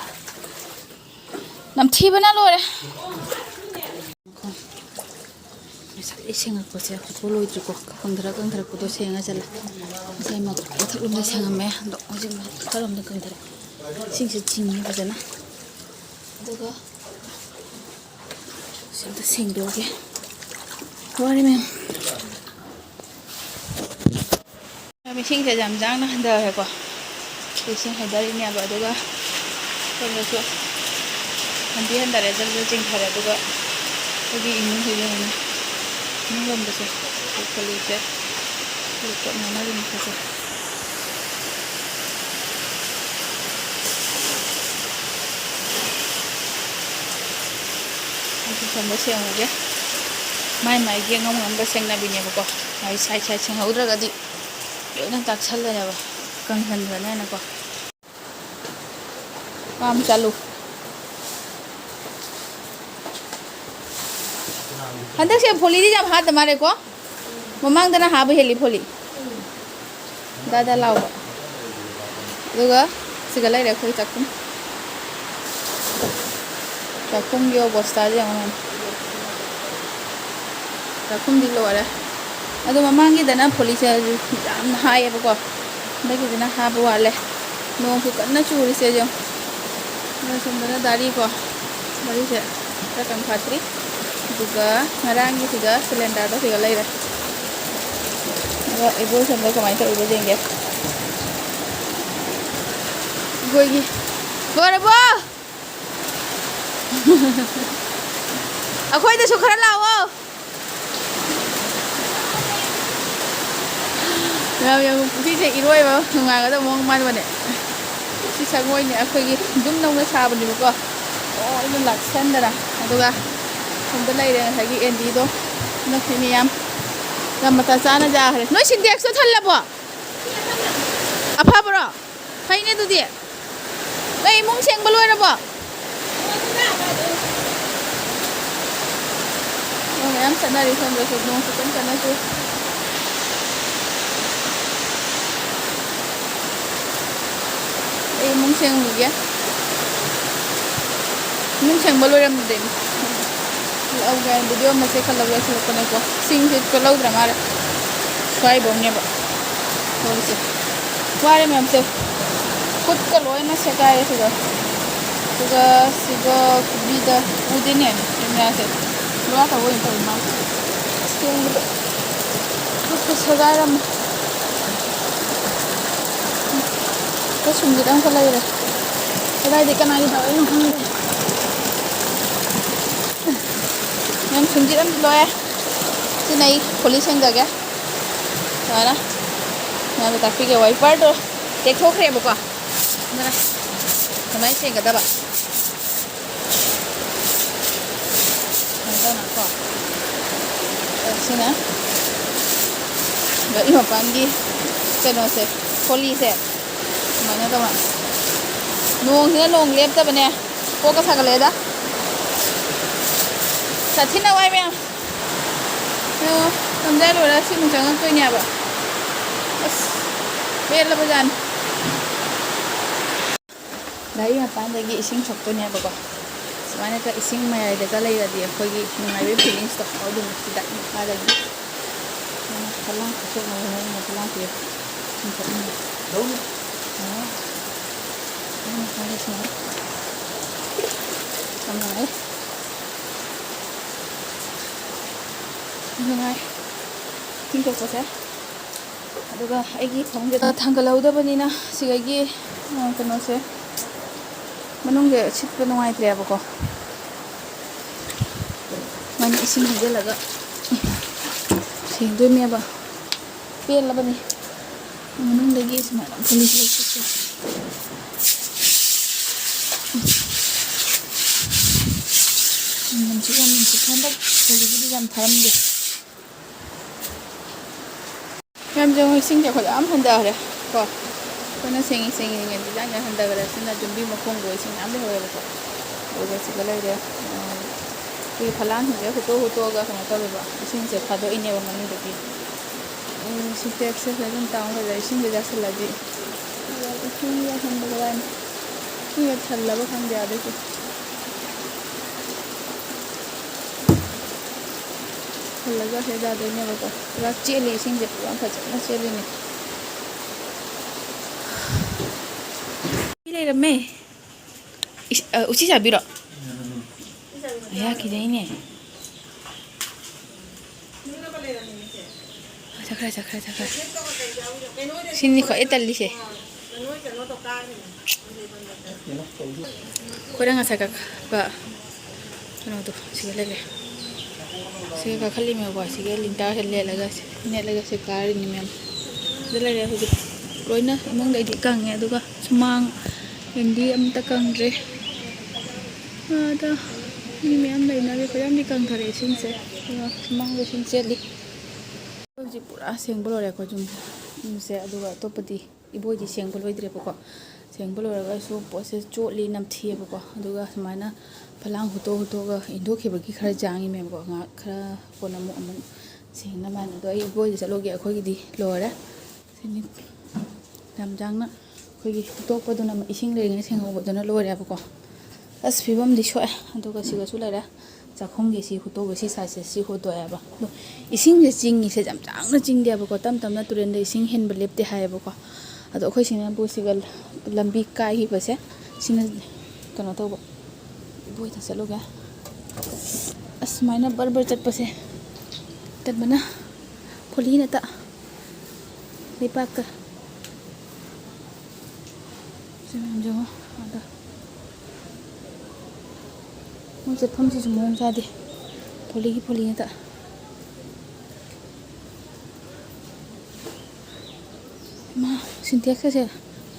ꯅꯝꯊꯤꯕꯅ ꯂꯣꯏꯔꯦ꯫ ꯉꯁꯥꯏꯗꯩ ꯁꯦꯡꯉꯛꯄꯁꯦ ꯍꯧꯖꯤꯛꯐꯥꯎ ꯂꯣꯏꯗ꯭ꯔꯤꯀꯣ꯫ ꯀꯪꯊꯔꯛ ꯀꯪꯊꯔꯛꯄꯗꯣ ꯁꯦꯡꯉ ꯆꯠꯂꯦ꯫ ꯉꯁꯥꯏ ꯃ-, ꯃꯊꯛꯂꯣꯝꯗ ꯁꯦꯡꯉꯝꯃꯦ꯫ ꯑꯗꯣ ꯍꯧꯖꯤꯛ ꯃꯈꯥꯔꯣꯝꯗ ꯀꯪꯊꯔꯛꯑꯦ꯫ ꯏꯁꯤꯡꯁꯦ ꯆꯤꯡꯉꯦ ꯐꯖꯅ꯫ ꯑꯗꯨꯒ ꯁꯤ ꯑꯝꯇ ꯁꯦꯡꯗꯣꯛꯑꯒꯦ꯫ ꯋꯥꯔꯦ ꯃꯌꯥꯝ꯫ ꯏꯁꯤꯡꯁꯦ ꯌꯥꯝ ꯌꯥꯡꯅ ꯍꯟꯊꯔꯦꯀꯣ꯫ ꯏꯁꯤꯡ ꯍꯩꯊꯔꯤꯅꯦꯕ, ꯑꯗꯨꯒ ꯁꯣꯝꯗꯁꯨ ꯍꯟꯗꯤ ꯍꯟꯊꯔꯦ, ꯖꯔ ꯖꯔ ꯆꯤꯡꯊꯔꯦ꯫ ꯑꯗꯨꯒ ꯑꯩꯈꯣꯏꯒꯤ ꯏꯃꯨꯡꯁꯤꯗ ꯌꯦꯡꯉꯨꯅꯦ, ꯏꯃꯨꯡ ꯂꯣꯝꯗꯁꯨ ꯀꯣꯂꯤꯁꯦ ꯂꯤꯀꯣꯠ ꯉꯥꯡꯅꯔꯤꯅꯤ ꯈꯣꯠꯁꯦ꯫ ꯑꯩꯁꯨ ꯁꯣꯝꯗ ꯁꯦꯡꯍꯧꯒꯦ꯫ ꯃꯥꯏ ꯃꯥꯏꯒꯤ ꯑꯉꯝ ꯉꯝꯕ ꯁꯦꯡꯅꯕꯤꯅꯦꯕꯀꯣ꯫ ꯃꯥꯏ ꯁꯥꯏꯠ ꯁꯥꯏꯠ ꯁꯦꯡꯍꯧꯗ꯭ꯔꯒꯗꯤ ꯂꯣꯏꯅ ꯇꯥꯛꯁꯜꯂꯅꯦꯕ, ꯀꯪꯁꯟꯈ꯭ꯔꯅꯤ ꯍꯥꯏꯅꯀꯣ꯫ ꯄꯥꯝ ꯆꯥꯂꯨ꯫ ꯍꯟꯗꯛꯁꯦ ꯐꯣꯂꯤꯗꯤ ꯌꯥꯝ ꯍꯥꯠꯇ ꯃꯥꯜꯂꯦꯀꯣ꯫ ꯃꯃꯥꯡꯗꯅ ꯍꯥꯕ ꯍꯦꯜꯂꯤ ꯐꯣꯂꯤ꯫ ꯗꯥ ꯗꯥ ꯂꯥꯎꯕ꯫ ꯑꯗꯨꯒ ꯁꯤꯒ ꯂꯩꯔꯦ ꯑꯩꯈꯣꯏ ꯆꯥꯛꯈꯨꯝ꯫ ꯆꯥꯛꯈꯨꯝꯒꯤ ꯑꯣꯕꯁꯇꯥꯁꯦ ꯌꯦꯡꯉꯣ ꯃꯌꯥꯝ꯫ ꯆꯥꯛꯈꯨꯝꯗꯤ ꯂꯣꯏꯔꯦ꯫ ꯑꯗꯣ ꯃꯃꯥꯡꯒꯤꯗꯅ ꯐꯣꯂꯤꯁꯦ ꯌꯥꯝꯅ ꯍꯥꯏꯌꯦꯕꯀꯣ꯫ ꯍꯟꯗꯛꯀꯤꯁꯤꯅ ꯍꯥꯕ ꯋꯥꯠꯂꯦ꯫ ꯅꯣꯡꯁꯨ ꯀꯟꯅ ꯆꯨꯔꯤꯁꯦ ꯌꯦꯡꯉꯣ꯫ ꯑꯗꯣ ꯁꯣꯝꯗꯅ ꯗꯥꯔꯤꯀꯣ꯫ ꯗꯥꯔꯤꯁꯦ ꯈꯔ ꯀꯪ ꯐꯥꯠꯇ꯭ꯔꯤ꯫ ꯑꯗꯨꯒ ꯉꯔꯥꯡꯒꯤꯁꯤꯒ ꯁꯤꯂꯤꯟꯗꯔꯗꯣ ꯁꯤꯒ ꯂꯩꯔꯦ꯫ ꯑꯗꯣ ꯏꯕꯣꯏ ꯁꯣꯝꯗ ꯀꯃꯥꯏꯅ ꯇꯧꯔꯤꯕ ꯌꯦꯡꯒꯦ꯫ ꯏꯕꯣꯏꯒꯤ ꯂꯣꯏꯔꯕꯣ? ꯑꯩꯈꯣꯏꯗꯁꯨ ꯈꯔ ꯂꯥꯛꯑꯣ꯫ ꯌꯥꯝ, ꯌꯥꯝ, ꯁꯤꯁꯦ ꯏꯔꯣꯏꯕ ꯅꯨꯡꯉꯥꯏꯒꯗꯕ ꯃꯑꯣꯡ ꯃꯥꯟꯕꯅꯦ꯫ ꯁꯤ ꯁꯪꯒꯣꯏꯅꯦ, ꯑꯩꯈꯣꯏꯒꯤ ꯌꯨꯝ ꯅꯧꯅ ꯁꯥꯕꯅꯦꯕꯀꯣ꯫ ꯂꯣꯏꯅ ꯂꯥꯛꯁꯟꯗꯅ꯫ ꯑꯗꯨꯒ ꯁꯣꯝꯗ ꯂꯩꯔꯦ ꯉꯁꯥꯏꯒꯤ ꯑꯦꯟꯗꯤꯗꯣ꯫ ꯅꯛꯄꯤ ꯃꯌꯥꯝ꯫ ꯌꯥꯝ ꯃꯇꯥ ꯆꯥꯅ ꯆꯥꯈ꯭ꯔꯦ꯫ ꯅꯣꯏ ꯁꯤꯟꯇꯦꯛꯁꯇꯣ ꯊꯜꯂꯕꯣ? ꯑꯐꯕ꯭ꯔꯣ? ꯐꯩꯅꯦ ꯑꯗꯨꯗꯤ꯫ ꯅꯣꯏ ꯏꯃꯨꯡ ꯁꯦꯡꯕ ꯂꯣꯏꯔꯕꯣ? ꯅꯣꯡ ꯃꯌꯥꯝ ꯆꯠꯅꯔꯤ ꯁꯣꯝꯗꯁꯨ, ꯅꯣꯡꯁꯨ ꯀꯟꯅ ꯀꯟꯅ ꯆꯨꯏ꯫ ꯑꯩ ꯏꯃꯨꯡ ꯁꯦꯡꯉꯨꯈꯤꯒꯦ꯫ ꯏꯃꯨꯡ ꯁꯦꯡꯕ ꯂꯣꯏꯔꯝꯗꯦ꯫ ꯂꯧꯒꯦ, ꯚꯤꯗꯤꯑꯣ ꯃꯆꯦꯠ ꯈꯔ ꯂꯧꯒꯦ ꯁꯤꯜꯂꯛꯄꯅꯦꯀꯣ꯫ ꯁꯤꯡꯁꯦ ꯂꯧꯗ꯭ꯔ ꯃꯥꯜꯂꯦ꯫ ꯁ꯭ꯋꯥꯏꯐꯧꯅꯦꯕ꯫ ꯇꯧꯔꯤꯁꯦ꯫ ꯋꯥꯔꯦ ꯃꯌꯥꯝꯁꯦ꯫ ꯈꯨꯠꯀ ꯂꯣꯏꯅ ꯁꯦꯒꯥꯏꯔꯦ ꯁꯤꯗ꯫ ꯑꯗꯨꯒ ꯁꯤꯒ ꯈꯨꯕꯤꯗ ꯎꯗꯦꯅꯦ ꯀꯦꯃꯦꯔꯥꯁꯦ꯫ ꯂꯣꯛ ꯇꯧꯕ ꯑꯣꯏꯅ ꯇꯧꯔꯤ ꯃꯥꯜꯂꯦ꯫ ꯁꯦꯡꯕꯗ ꯈꯨꯠꯀ ꯁꯦꯒꯥꯏꯔꯝꯃꯦ꯫ ꯈꯨꯠ ꯁꯨꯝꯁꯤꯗ ꯑꯃꯨꯛꯀ ꯂꯩꯔꯦ꯫ ꯀꯗꯥꯏꯗꯩ ꯀꯅꯥꯒꯤ ꯇꯧꯔꯛꯏꯅꯣ ꯈꯪꯗꯦ꯫ ꯌꯥꯝ ꯁꯨꯝꯁꯤꯠ ꯑꯃꯗꯤ ꯂꯣꯏꯔꯦ꯫ ꯁꯤꯅ ꯑꯩ ꯈꯣꯂꯤ ꯁꯦꯡꯖꯒꯦ꯫ ꯁꯨꯃꯥꯏꯅ ꯃꯌꯥꯝꯗ ꯇꯥꯛꯄꯤꯒꯦ꯫ ꯋꯥꯏꯄꯔꯗꯣ ꯇꯦꯛꯊꯣꯛꯈ꯭ꯔꯦꯕꯀꯣ꯫ ꯑꯗꯨꯅ ꯀꯃꯥꯏꯅ ꯁꯦꯡꯒꯗꯕ? ꯁꯨꯃꯥꯏꯅ ꯇꯧꯅꯀꯣ꯫ ꯑꯗ ꯁꯤꯅ ꯒꯥꯔꯤ ꯃꯄꯥꯟꯒꯤ ꯀꯩꯅꯣꯁꯦ, ꯈꯣꯂꯤꯁꯦ꯫ ꯁꯨꯃꯥꯏꯅ ꯇꯧꯅ꯫ ꯅꯣꯡꯁꯤꯅ ꯅꯣꯡ ꯂꯦꯞꯇꯕꯅꯦ꯫ ꯀꯣꯛꯀ ꯁꯥꯒꯠꯂꯛꯑꯦꯗ꯫ ꯁꯥꯊꯤꯅ ꯋꯥꯏ ꯃꯌꯥꯝ꯫ ꯌꯦꯡꯉꯣ, ꯇꯝꯖꯥ ꯂꯣꯏꯔ ꯁꯤꯃꯨꯛ ꯆꯪꯉꯛꯇꯣꯏꯅꯦꯕ꯫ ꯑꯁ, ꯄꯦꯜꯂꯕꯖꯥꯠꯅꯤ꯫ ꯒꯥꯔꯤ ꯃꯄꯥꯟꯗꯒꯤ ꯏꯁꯤꯡ ꯁꯣꯛꯇꯣꯏꯅꯦꯕꯀꯣ꯫ ꯁꯨꯃꯥꯏꯅꯒ ꯏꯁꯤꯡ ꯃꯌꯥꯏꯗꯒ ꯂꯩꯔꯗꯤ ꯑꯩꯈꯣꯏꯒꯤ ꯅꯨꯡꯉꯥꯏꯕꯒꯤ ꯐꯤꯂꯤꯡꯁꯇꯣ ꯑꯗꯨꯝ ꯈꯤꯇꯪ ꯃꯈꯥꯗꯒꯤ꯫ ꯐꯂꯥꯡ ꯀꯣꯛꯅꯕ ꯍꯣꯠꯅꯕ ꯐꯂꯥꯡꯁꯦ ꯆꯤꯡꯈꯠꯂꯤꯅꯦ꯫ ꯑꯣ꯫ ꯐꯂꯥꯡ ꯃꯈꯥꯗ ꯁꯨꯃꯥꯏꯅ ꯌꯥꯝ ꯅꯨꯡꯉꯥꯏ꯫ ꯅꯨꯡꯉꯥꯏ꯫ ꯏꯁꯤꯡ ꯁꯣꯛꯄꯁꯦ꯫ ꯑꯗꯨꯒ ꯑꯩꯒꯤ ꯐꯃꯨꯡꯁꯤꯗ ꯊꯥꯡꯒꯠꯍꯧꯗꯕꯅꯤꯅ ꯁꯤꯗꯒꯤ, ꯑ, ꯀꯩꯅꯣꯁꯦ, ꯃꯅꯨꯡꯁꯦ ꯁꯤꯠꯄ ꯅꯨꯡꯉꯥꯏꯇ꯭ꯔꯦꯕꯀꯣ꯫ ꯁꯨꯃꯥꯏꯅ ꯏꯁꯤꯡ ꯍꯩꯖꯤꯜꯂꯒ ꯁꯦꯡꯗꯣꯏꯅꯦꯕ꯫ ꯄꯦꯜꯂꯕꯅꯤ꯫ ꯃꯅꯨꯡꯗꯒꯤ ꯁꯨꯃꯥꯏꯅ ꯄꯨꯂꯤꯁ ꯂꯧꯊꯣꯛꯄ꯫ ꯅꯨꯡꯁꯤꯠ ꯌꯥꯝ ꯅꯨꯡꯁꯤꯠ ꯍꯟꯗꯛ ꯍꯧꯖꯤꯛꯀꯤꯗꯤ ꯌꯥꯝ ꯊꯥꯔꯝꯗꯦ꯫ ꯃꯌꯥꯝꯁꯦ, ꯏꯁꯤꯡꯁꯦ ꯑꯩꯈꯣꯏ ꯌꯥꯝ ꯍꯟꯊꯈ꯭ꯔꯦ ꯀꯣ꯫ ꯑꯩꯈꯣꯏꯅ ꯁꯦꯡꯉꯤ ꯁꯦꯡꯉꯤꯉꯩꯗ ꯌꯥꯝ ꯌꯥꯝ ꯍꯟꯊꯈ꯭ꯔꯦ꯫ ꯁꯤꯅ ꯌꯨꯝꯕꯤ ꯃꯈꯣꯡꯗꯣ ꯏꯁꯤꯡ ꯃꯌꯥꯝ ꯂꯩꯍꯧꯋꯦꯕꯀꯣ꯫ ꯑꯗꯨꯒ ꯁꯤꯗ ꯂꯩꯔꯦ, ꯑꯥ, ꯑꯩꯈꯣꯏꯒꯤ ꯐꯂꯥꯡꯁꯤꯡꯁꯦ ꯍꯨꯠꯇꯣꯛ ꯍꯨꯠꯇꯣꯛꯑꯒ ꯀꯩꯅꯣ ꯇꯧꯋꯦꯕ, ꯏꯁꯤꯡꯁꯦ ꯊꯥꯗꯣꯛꯏꯅꯦꯕ ꯃꯅꯨꯡꯗꯒꯤ꯫ ꯎꯝ, ꯁꯤꯟꯇꯦꯛꯁꯁꯦ ꯁꯤꯗ ꯑꯗꯨꯝ ꯇꯥꯎꯔꯒ ꯂꯩ꯫ ꯏꯁꯤꯡꯁꯦ ꯆꯥꯁꯤꯜꯂꯗꯤ ꯏꯁꯤꯡ ꯌꯥꯁꯟꯕꯗ ꯋꯥꯏꯅꯤ꯫ ꯏꯁꯤꯡꯁꯦ ꯊꯜꯂꯕ ꯈꯪꯗꯦ ꯑꯗꯩꯁꯨ꯫ ꯊꯜꯂꯒ ꯁꯤꯗ ꯌꯥꯗꯣꯏꯅꯦꯕꯀꯣ꯫ ꯄꯨꯔꯥ ꯆꯦꯜꯂꯤ ꯏꯁꯤꯡꯁꯦ, ꯄꯨꯔꯥ ꯐꯖꯅ ꯆꯦꯜꯂꯤꯅꯦ꯫ ꯃꯤ ꯂꯩꯔꯝꯃꯦ꯫ ꯏꯁ-, ꯑ, ꯎꯆꯤ ꯆꯥꯕꯤꯔꯣ? ꯑꯌꯥ, ꯀꯤꯖꯩꯅꯦ꯫ ꯆꯠꯈ꯭ꯔꯦ, ꯆꯠꯈ꯭ꯔꯦ, ꯆꯠꯈ꯭ꯔꯦ꯫ ꯁꯤꯅꯤ ꯈ꯭ꯋꯥꯏ ꯇꯜꯂꯤꯁꯦ꯫ ꯑꯩꯈꯣꯏꯅ ꯉꯁꯥꯏ ꯀꯛꯄ ꯀꯩꯅꯣꯗꯣ ꯁꯤꯒ ꯂꯩꯔꯦ꯫ ꯁꯤꯒ ꯀꯥꯈꯠꯂꯤꯃꯦꯕꯀꯣ꯫ ꯁꯤꯒ ꯂꯤꯟꯇꯥꯁꯦ ꯂꯦꯠꯂꯒ, ꯅꯦꯠꯂꯒ ꯁꯤ ꯀꯥꯔꯤꯅꯤ ꯃꯌꯥꯝ꯫ ꯁꯤꯗ ꯂꯩꯔꯦ ꯍꯧꯖꯤꯛ꯫ ꯂꯣꯏꯅ ꯏꯃꯨꯡꯗꯩꯗꯤ ꯀꯪꯉꯦ, ꯑꯗꯨꯒ ꯁꯨꯃꯥꯡ ꯂꯣꯝꯗꯤ ꯑꯝꯇ ꯀꯪꯗ꯭ꯔꯦ꯫ ꯑꯗ ꯃꯤ ꯃꯌꯥꯝ ꯂꯩꯅꯔꯦ꯫ ꯑꯩꯈꯣꯏ ꯌꯥꯝꯗꯤ ꯀꯪꯊꯔꯦ ꯏꯁꯤꯡꯁꯦ꯫ ꯑꯗꯨꯒ ꯁꯨꯃꯥꯡꯗ ꯏꯁꯤꯡ ꯆꯦꯜꯂꯤ꯫ ꯍꯧꯖꯤꯛ ꯄꯨꯔꯥ ꯁꯦꯡꯕ ꯂꯣꯏꯔꯦꯀꯣ ꯌꯨꯝ-, ꯌꯨꯝꯁꯦ꯫ ꯑꯗꯨꯒ ꯑꯇꯣꯞꯄꯗꯤ ꯏꯕꯣꯏꯗꯤ ꯁꯦꯡꯕ ꯂꯣꯏꯗ꯭ꯔꯦꯕꯀꯣ꯫ ꯁꯦꯡꯕ ꯂꯣꯏꯔꯒꯁꯨ ꯄꯣꯠꯁꯦ ꯆꯣꯠꯂꯤ, ꯅꯝꯊꯤꯑꯕꯀꯣ꯫ ꯑꯗꯨꯒ ꯁꯨꯃꯥꯏꯅ ꯐꯂꯥꯡ ꯍꯨꯠꯇꯣꯛ ꯍꯨꯠꯇꯣꯛꯑꯒ ꯏꯟꯊꯣꯛꯈꯤꯕꯒꯤ ꯈꯔ ꯖꯥꯡꯉꯤꯃꯦꯕꯀꯣ꯫ ꯉꯥꯏꯍꯥꯛ ꯈꯔ ꯀꯣꯟꯅ ꯑꯃꯨꯛ, ꯑꯃꯨꯛ ꯁꯦꯡꯅꯕ ꯍꯥꯏꯅ꯫ ꯑꯗꯣ ꯑꯩ ꯏꯕꯣꯏꯗ ꯆꯠꯂꯨꯒꯦ꯫ ꯑꯩꯈꯣꯏꯒꯤꯗꯤ ꯂꯣꯏꯔꯦ꯫ ꯁꯤꯅꯤ ꯌꯥꯝ ꯖꯥꯡꯅ ꯑꯩꯈꯣꯏꯒꯤ ꯍꯨꯠꯇꯣꯛꯄꯗꯨꯅ ꯏꯁꯤꯡ ꯂꯩꯔꯤꯉꯩ ꯁꯦꯡꯍꯧꯕꯗꯨꯅ ꯂꯣꯏꯔꯦꯕꯀꯣ꯫ ꯑꯁ, ꯐꯤꯕꯝꯗꯤ ꯁꯣꯛꯑꯦ꯫ ꯑꯗꯨꯒ ꯁꯤꯒꯁꯨ ꯂꯩꯔꯦ꯫ ꯆꯥꯛꯈꯨꯝꯒꯤ ꯁꯤ ꯍꯨꯠꯇꯣꯛꯑꯒ ꯁꯤ ꯁꯥꯏꯖꯁꯦ ꯁꯤ ꯍꯨꯠꯇꯣꯛꯑꯦꯕ꯫ ꯑꯗꯣ ꯏꯁꯤꯡꯁꯦ ꯆꯤꯡꯉꯤꯁꯦ ꯌꯥꯝ ꯇꯥꯡꯅ ꯆꯤꯡꯗꯦꯕꯀꯣ꯫ ꯇꯞ ꯇꯞꯅ ꯇꯨꯔꯦꯟꯗ ꯏꯁꯤꯡ ꯍꯦꯟꯕ ꯂꯦꯞꯇꯦ ꯍꯥꯏꯌꯦꯕꯀꯣ꯫ ꯑꯗꯣ ꯑꯩꯈꯣꯏ ꯁꯤꯅꯕꯨ ꯁꯤꯒ ꯂꯝꯕꯤ ꯀꯥꯏꯈꯤꯕꯁꯦ ꯁꯤꯅ ꯀꯩꯅꯣ ꯇꯧꯕ꯫ ꯏꯕꯣꯏꯗ ꯆꯠꯂꯨꯒꯦ꯫ ꯑꯁ, ꯁꯨꯃꯥꯏꯅ ꯕꯔ ꯕꯔ ꯆꯠꯄꯁꯦ ꯇꯟꯕꯅ ꯐꯣꯂꯤ ꯅꯠꯇ ꯂꯩꯄꯥꯛꯇ꯫ ꯁꯤ ꯃꯌꯥꯝꯁꯦ ꯌꯦꯡꯉꯣ, ꯑꯥꯗ꯫ ꯃꯣꯏ ꯆꯠꯐꯝꯁꯤꯁꯨ ꯃꯑꯣꯡ ꯆꯥꯗꯦ꯫ ꯐꯣꯂꯤꯒꯤ ꯐꯣꯂꯤ ꯉꯥꯛꯇ꯫ ꯏꯃꯥ, ꯁꯤꯟꯇꯦꯛꯁꯀꯁꯦ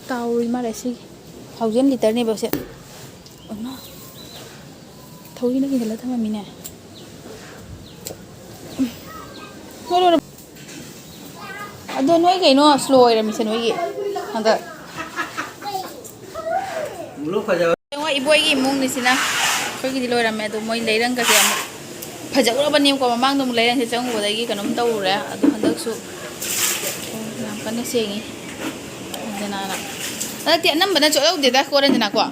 ꯇꯥꯎꯔꯤ ꯃꯥꯜꯂꯦ ꯁꯤꯒꯤ꯫ ꯊꯥꯎꯖꯟ ꯂꯤꯇꯔꯅꯦꯕ ꯁꯦ꯫ ꯏꯃꯥ, ꯊꯧꯔꯤꯅ ꯀꯤꯟꯁꯤꯜꯂ ꯊꯝꯃꯝꯃꯤꯅꯦ꯫ ꯂꯣꯏ ꯂꯣꯏꯔꯕ? ꯅꯣꯏ ꯀꯩꯅꯣ ꯁ꯭ꯂꯣ ꯑꯣꯏꯔꯝꯃꯤꯁꯦ ꯅꯣꯏꯒꯤ ꯍꯟꯗꯛ? ꯌꯦꯡꯉꯣ, ꯏꯕꯣꯏꯒꯤ ꯏꯃꯨꯡꯅꯤꯁꯤꯅ꯫ ꯑꯩꯈꯣꯏꯒꯤꯗꯤ ꯂꯣꯏꯔꯝꯃꯦ, ꯑꯗꯣ ꯃꯣꯏ ꯂꯩꯔꯪꯒꯁꯦ ꯑꯃꯨꯛ ꯐꯖꯈ꯭ꯔꯕꯅꯦꯕꯀꯣ꯫ ꯃꯃꯥꯡꯗ ꯑꯃꯨꯛ ꯂꯩꯔꯪꯁꯦ ꯆꯪꯉꯨꯕꯗꯒꯤ ꯀꯩꯅꯣꯝ ꯇꯧꯔꯨꯔꯦ, ꯑꯗꯣ ꯍꯟꯗꯛꯁꯨ ꯌꯥꯝ ꯀꯟꯅ ꯁꯦꯡꯉꯤ ꯔꯟꯖꯅꯥꯅ꯫ ꯍꯟꯗꯛꯇꯤ ꯑꯅꯝꯕꯅ ꯆꯣꯠꯍꯧꯗꯦꯗ ꯀꯣ ꯔꯟꯖꯅꯥ ꯀꯣ꯫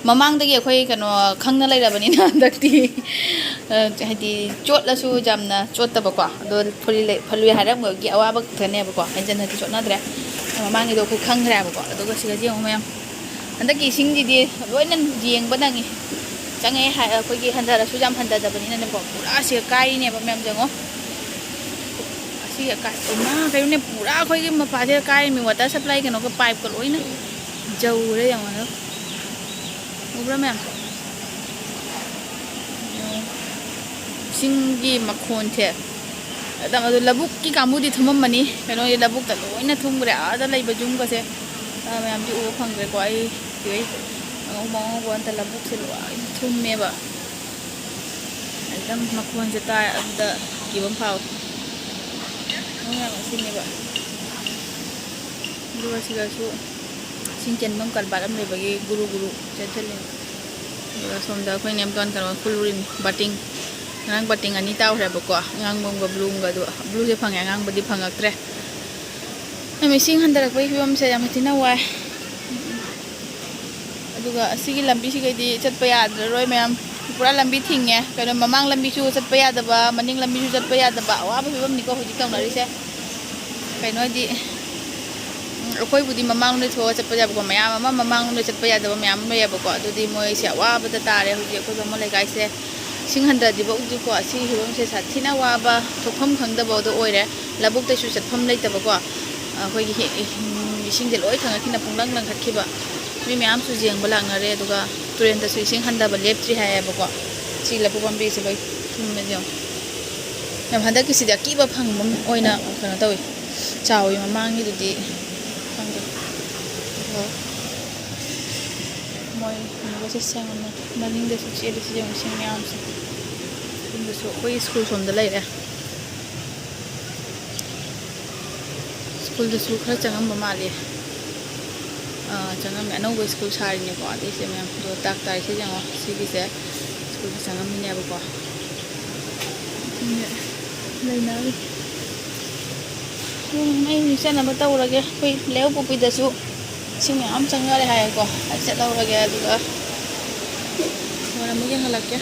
ꯃꯃꯥꯡꯗꯒꯤ ꯑꯩꯈꯣꯏ ꯀꯩꯅꯣ ꯈꯪꯅ ꯂꯩꯔꯕꯅꯤꯅ ꯍꯟꯗꯛꯇꯤ, ꯑ, ꯍꯥꯏꯗꯤ ꯆꯣꯠꯂꯁꯨ ꯌꯥꯝꯅ ꯆꯣꯠꯇꯕꯀꯣ꯫ ꯑꯗꯣ ꯐꯨꯔꯤ ꯂꯩ-, ꯐꯨꯔꯤ ꯍꯥꯏꯔꯝꯕꯒꯤ ꯑꯋꯥꯕ ꯈꯛꯇꯅꯦꯕꯀꯣ꯫ ꯍꯦꯟꯖꯟꯅꯗꯤ ꯆꯣꯠꯅꯗ꯭ꯔꯦ꯫ ꯃꯃꯥꯡꯒꯤꯗꯣ ꯑꯩꯈꯣꯏ ꯈꯪꯈ꯭ꯔꯦ ꯍꯥꯏꯕꯀꯣ꯫ ꯑꯗꯨꯒ ꯁꯤꯗ ꯌꯦꯡꯉꯨ ꯃꯌꯥꯝ, ꯍꯟꯗꯛꯀꯤ ꯏꯁꯤꯡꯁꯤꯗꯤ ꯂꯣꯏꯅ ꯌꯦꯡꯕ ꯅꯪꯉꯤ꯫ ꯆꯪꯉꯛꯑꯦ ꯍꯥꯏ-, ꯑꯩꯈꯣꯏꯒꯤ ꯍꯟꯊꯔꯁꯨ ꯌꯥꯝ ꯍꯟꯊꯗꯕꯅꯤꯅꯅꯦꯀꯣ, ꯄꯨꯔꯥ ꯁꯤꯒ ꯀꯥꯏꯔꯤꯅꯦꯕ ꯃꯌꯥꯝ ꯌꯦꯡꯉꯣ꯫ ꯑꯁꯤꯒ ꯀꯥꯏ-, ꯏꯃꯥ, ꯀꯩꯅꯣꯅꯦ, ꯄꯨꯔꯥ ꯑꯩꯈꯣꯏꯒꯤ ꯃꯄꯥꯁꯤꯒ ꯀꯥꯏꯔꯤꯃꯤ, ꯋꯥꯇꯔ ꯁꯄ꯭ꯂꯥꯏ ꯀꯩꯅꯣꯒ ꯄꯥꯏꯞꯀ ꯂꯣꯏꯅ ꯖꯧꯔꯦ ꯌꯦꯡꯉꯣ꯫ ꯎꯕ꯭ꯔꯥ ꯃꯌꯥꯝ? ꯏꯁꯤꯡꯒꯤ ꯃꯈꯣꯟꯁꯦ ꯑꯗꯨꯝ, ꯑꯗꯨ ꯂꯧꯕꯨꯛꯀꯤ ꯀꯥꯡꯕꯨꯗꯤ ꯊꯨꯝꯃꯝꯃꯅꯤ, ꯀꯩꯅꯣꯒꯤ ꯂꯧꯕꯨꯛꯇ ꯂꯣꯏꯅ ꯊꯨꯝꯈ꯭ꯔꯦ, ꯑꯥꯗ ꯂꯩꯕ ꯌꯨꯝꯒꯁꯦ, ꯑ, ꯃꯌꯥꯝꯗꯤ ꯎꯕ ꯐꯪꯗ꯭ꯔꯦꯀꯣ꯫ ꯑꯩ ꯁꯤꯗꯩ ꯑꯉꯧꯕ ꯑꯉꯧꯕ ꯑꯝꯇ, ꯂꯧꯕꯨꯛꯁꯦ ꯂꯣꯏ ꯊꯨꯝꯃꯦꯕ꯫ ꯑꯗꯨꯝ ꯃꯈꯣꯟꯁꯦ ꯇꯥꯏ, ꯑꯗꯨꯗ ꯀꯤꯕ ꯑꯃ ꯐꯥꯎꯋꯦ꯫ ꯃꯣꯏ ꯃꯌꯥꯝ ꯑꯁꯤꯅꯦꯕ꯫ ꯑꯗꯨꯒ ꯁꯤꯗꯁꯨ ꯏꯁꯤꯡ ꯆꯦꯟꯐꯝ ꯀꯔꯕꯥꯔ ꯑꯃ ꯂꯩꯕꯒꯤ ꯒꯨꯔꯨ ꯒꯨꯔꯨ ꯆꯦꯟꯁꯤꯜꯂꯤ꯫ ꯑꯗꯨꯒ ꯁꯣꯝꯗ ꯑꯩꯈꯣꯏ ꯅꯦꯝꯇꯣꯟ ꯀꯩꯅꯣ ꯈꯨꯜꯂꯨꯔꯤꯅꯤ, ꯕꯥꯇꯤꯟ꯫ ꯉꯔꯥꯡ ꯕꯥꯇꯤꯟ ꯑꯅꯤ ꯇꯥꯎꯈ꯭ꯔꯦꯕꯀꯣ, ꯑꯉꯥꯡꯕ ꯑꯃꯒ ꯕ꯭ꯂꯨ ꯑꯃꯒ꯫ ꯑꯗꯣ ꯕ꯭ꯂꯨꯁꯦ ꯐꯪꯉꯦ, ꯑꯉꯥꯡꯕꯗꯤ ꯐꯪꯉꯛꯇ꯭ꯔꯦ꯫ ꯌꯥꯝ ꯏꯁꯤꯡ ꯍꯟꯊꯔꯛꯄꯒꯤ ꯐꯤꯕꯝꯁꯦ ꯌꯥꯝ ꯊꯤꯅ ꯋꯥꯏ꯫ ꯑꯗꯨꯒ ꯑꯁꯤꯒꯤ ꯂꯝꯕꯤꯁꯤꯒꯩꯗꯤ ꯆꯠꯄ ꯌꯥꯗ꯭ꯔꯔꯣꯏ ꯃꯌꯥꯝ, ꯄꯨꯔꯥ ꯂꯝꯕꯤ ꯊꯤꯡꯉꯦ꯫ ꯀꯩꯅꯣ, ꯃꯃꯥꯡ ꯂꯝꯕꯤꯁꯨ ꯆꯠꯄ ꯌꯥꯗꯕ, ꯃꯅꯤꯡ ꯂꯝꯕꯤꯁꯨ ꯆꯠꯄ ꯌꯥꯗꯕ, ꯑꯋꯥꯕ ꯐꯤꯕꯝꯅꯤꯀꯣ ꯍꯧꯖꯤꯛ ꯇꯧꯅꯔꯤꯁꯦ꯫ ꯀꯩꯅꯣ ꯍꯥꯏꯗꯤ, ꯎꯝ, ꯑꯩꯈꯣꯏꯕꯨꯗꯤ ꯃꯃꯥꯡꯂꯣꯝꯗ ꯊꯣꯛꯑꯒ ꯆꯠꯄ ꯌꯥꯕꯀꯣ, ꯃꯌꯥꯝ ꯑꯃ ꯃꯃꯥꯡꯂꯣꯝꯗ ꯆꯠꯄ ꯌꯥꯗꯕ ꯃꯌꯥꯝ ꯑꯃ ꯂꯩꯌꯦꯕꯀꯣ꯫ ꯑꯗꯨꯗꯤ ꯃꯣꯏꯁꯦ ꯑꯋꯥꯕꯗ ꯇꯥꯔꯦ ꯍꯧꯖꯤꯛ ꯑꯩꯈꯣꯏ ꯕꯥꯃꯣꯟ ꯂꯩꯀꯥꯏꯁꯦ꯫ ꯏꯁꯤꯡ ꯍꯟꯊꯗ꯭ꯔꯤꯐꯥꯎꯗꯤꯀꯣ ꯑꯁꯤꯒꯤ ꯐꯤꯕꯝꯁꯦ ꯁꯥꯊꯤꯅ ꯋꯥꯕ, ꯊꯣꯛꯐꯝ ꯈꯪꯗꯕꯗꯣ ꯑꯣꯏꯔꯦ꯫ ꯂꯧꯕꯨꯛꯇꯁꯨ ꯆꯠꯐꯝ ꯂꯩꯇꯕꯀꯣ꯫ ꯑꯩꯈꯣꯏꯒꯤ ꯍꯦ-, ꯏꯁꯤꯡꯁꯦ ꯂꯣꯏ ꯊꯪꯉꯛꯈꯤꯅ ꯄꯨꯡꯂꯪ ꯂꯪꯈꯠꯈꯤꯕ꯫ ꯃꯤ ꯃꯌꯥꯝꯁꯨ ꯌꯦꯡꯕ ꯂꯥꯛꯅꯔꯦ꯫ ꯑꯗꯨꯒ ꯇꯨꯔꯦꯜꯗꯁꯨ ꯏꯁꯤꯡ ꯍꯟꯊꯕ ꯂꯦꯞꯇ꯭ꯔꯤ ꯍꯥꯏꯌꯦꯕꯀꯣ꯫ ꯁꯤ ꯂꯐꯨ ꯄꯥꯝꯕꯤꯁꯦ ꯂꯣꯏ ꯊꯨꯝꯃꯦ ꯌꯦꯡꯉꯣ꯫ ꯌꯥꯝ ꯍꯟꯗꯛꯀꯤꯁꯤꯗꯤ ꯑꯀꯤꯕ ꯐꯪꯕ ꯑꯣꯏꯅ ꯀꯩꯅꯣ ꯇꯧꯋꯤ, ꯆꯥꯎꯋꯤ꯫ ꯃꯃꯥꯡꯒꯤꯗꯨꯗꯤ ꯈꯪꯗꯦ꯫ ꯑꯣ꯫ ꯃꯣꯏ ꯀꯩꯅꯣꯒꯁꯦ ꯁꯦꯡꯉꯝꯃꯦ꯫ ꯃꯅꯤꯡꯗꯁꯨ ꯆꯦꯜꯂꯤꯁꯤ ꯌꯦꯡꯉꯨ, ꯏꯁꯤꯡ ꯃꯌꯥꯝꯁꯦ꯫ ꯌꯨꯝꯗꯁꯨ ꯑꯩꯈꯣꯏ ꯁ꯭ꯀꯨꯜ ꯁꯣꯝꯗ ꯂꯩꯔꯦ꯫ ꯁ꯭ꯀꯨꯜꯗꯁꯨ ꯈꯔ ꯆꯪꯉꯝꯕ ꯃꯥꯜꯂꯦ꯫ ꯑꯥ, ꯆꯪꯉꯝꯃꯦ꯫ ꯑꯅꯧꯕ ꯁ꯭ꯀꯨꯜ ꯁꯥꯔꯤꯅꯦꯀꯣ꯫ ꯑꯗꯩꯁꯦ ꯃꯌꯥꯝ ꯗꯣ ꯇꯥꯛ ꯇꯥꯔꯤꯁꯦ ꯌꯦꯡꯉꯣ꯫ ꯁꯤꯒꯤꯁꯦ ꯁ꯭ꯀꯨꯜꯗ ꯆꯪꯉꯝꯃꯤꯅꯦꯕꯀꯣ꯫ ꯑꯗꯨꯅꯦ ꯂꯩꯅꯔꯤ꯫ ꯎꯝ, ꯑꯩ ꯍꯧꯖꯤꯛ ꯆꯠꯅꯕ ꯇꯧꯔꯒꯦ꯫ ꯑꯩꯈꯣꯏ ꯂꯩꯍꯧꯄꯣꯛꯄꯤꯗꯁꯨ ꯏꯁꯤꯡ ꯃꯌꯥꯝ ꯆꯪꯅꯔꯦ ꯍꯥꯏꯌꯦꯀꯣ꯫ ꯑꯩ ꯆꯠꯍꯧꯔꯒꯦ, ꯑꯗꯨꯒ ꯐꯣꯟ ꯑꯃꯨꯛ ꯌꯦꯡꯍꯜꯂꯛꯀꯦ꯫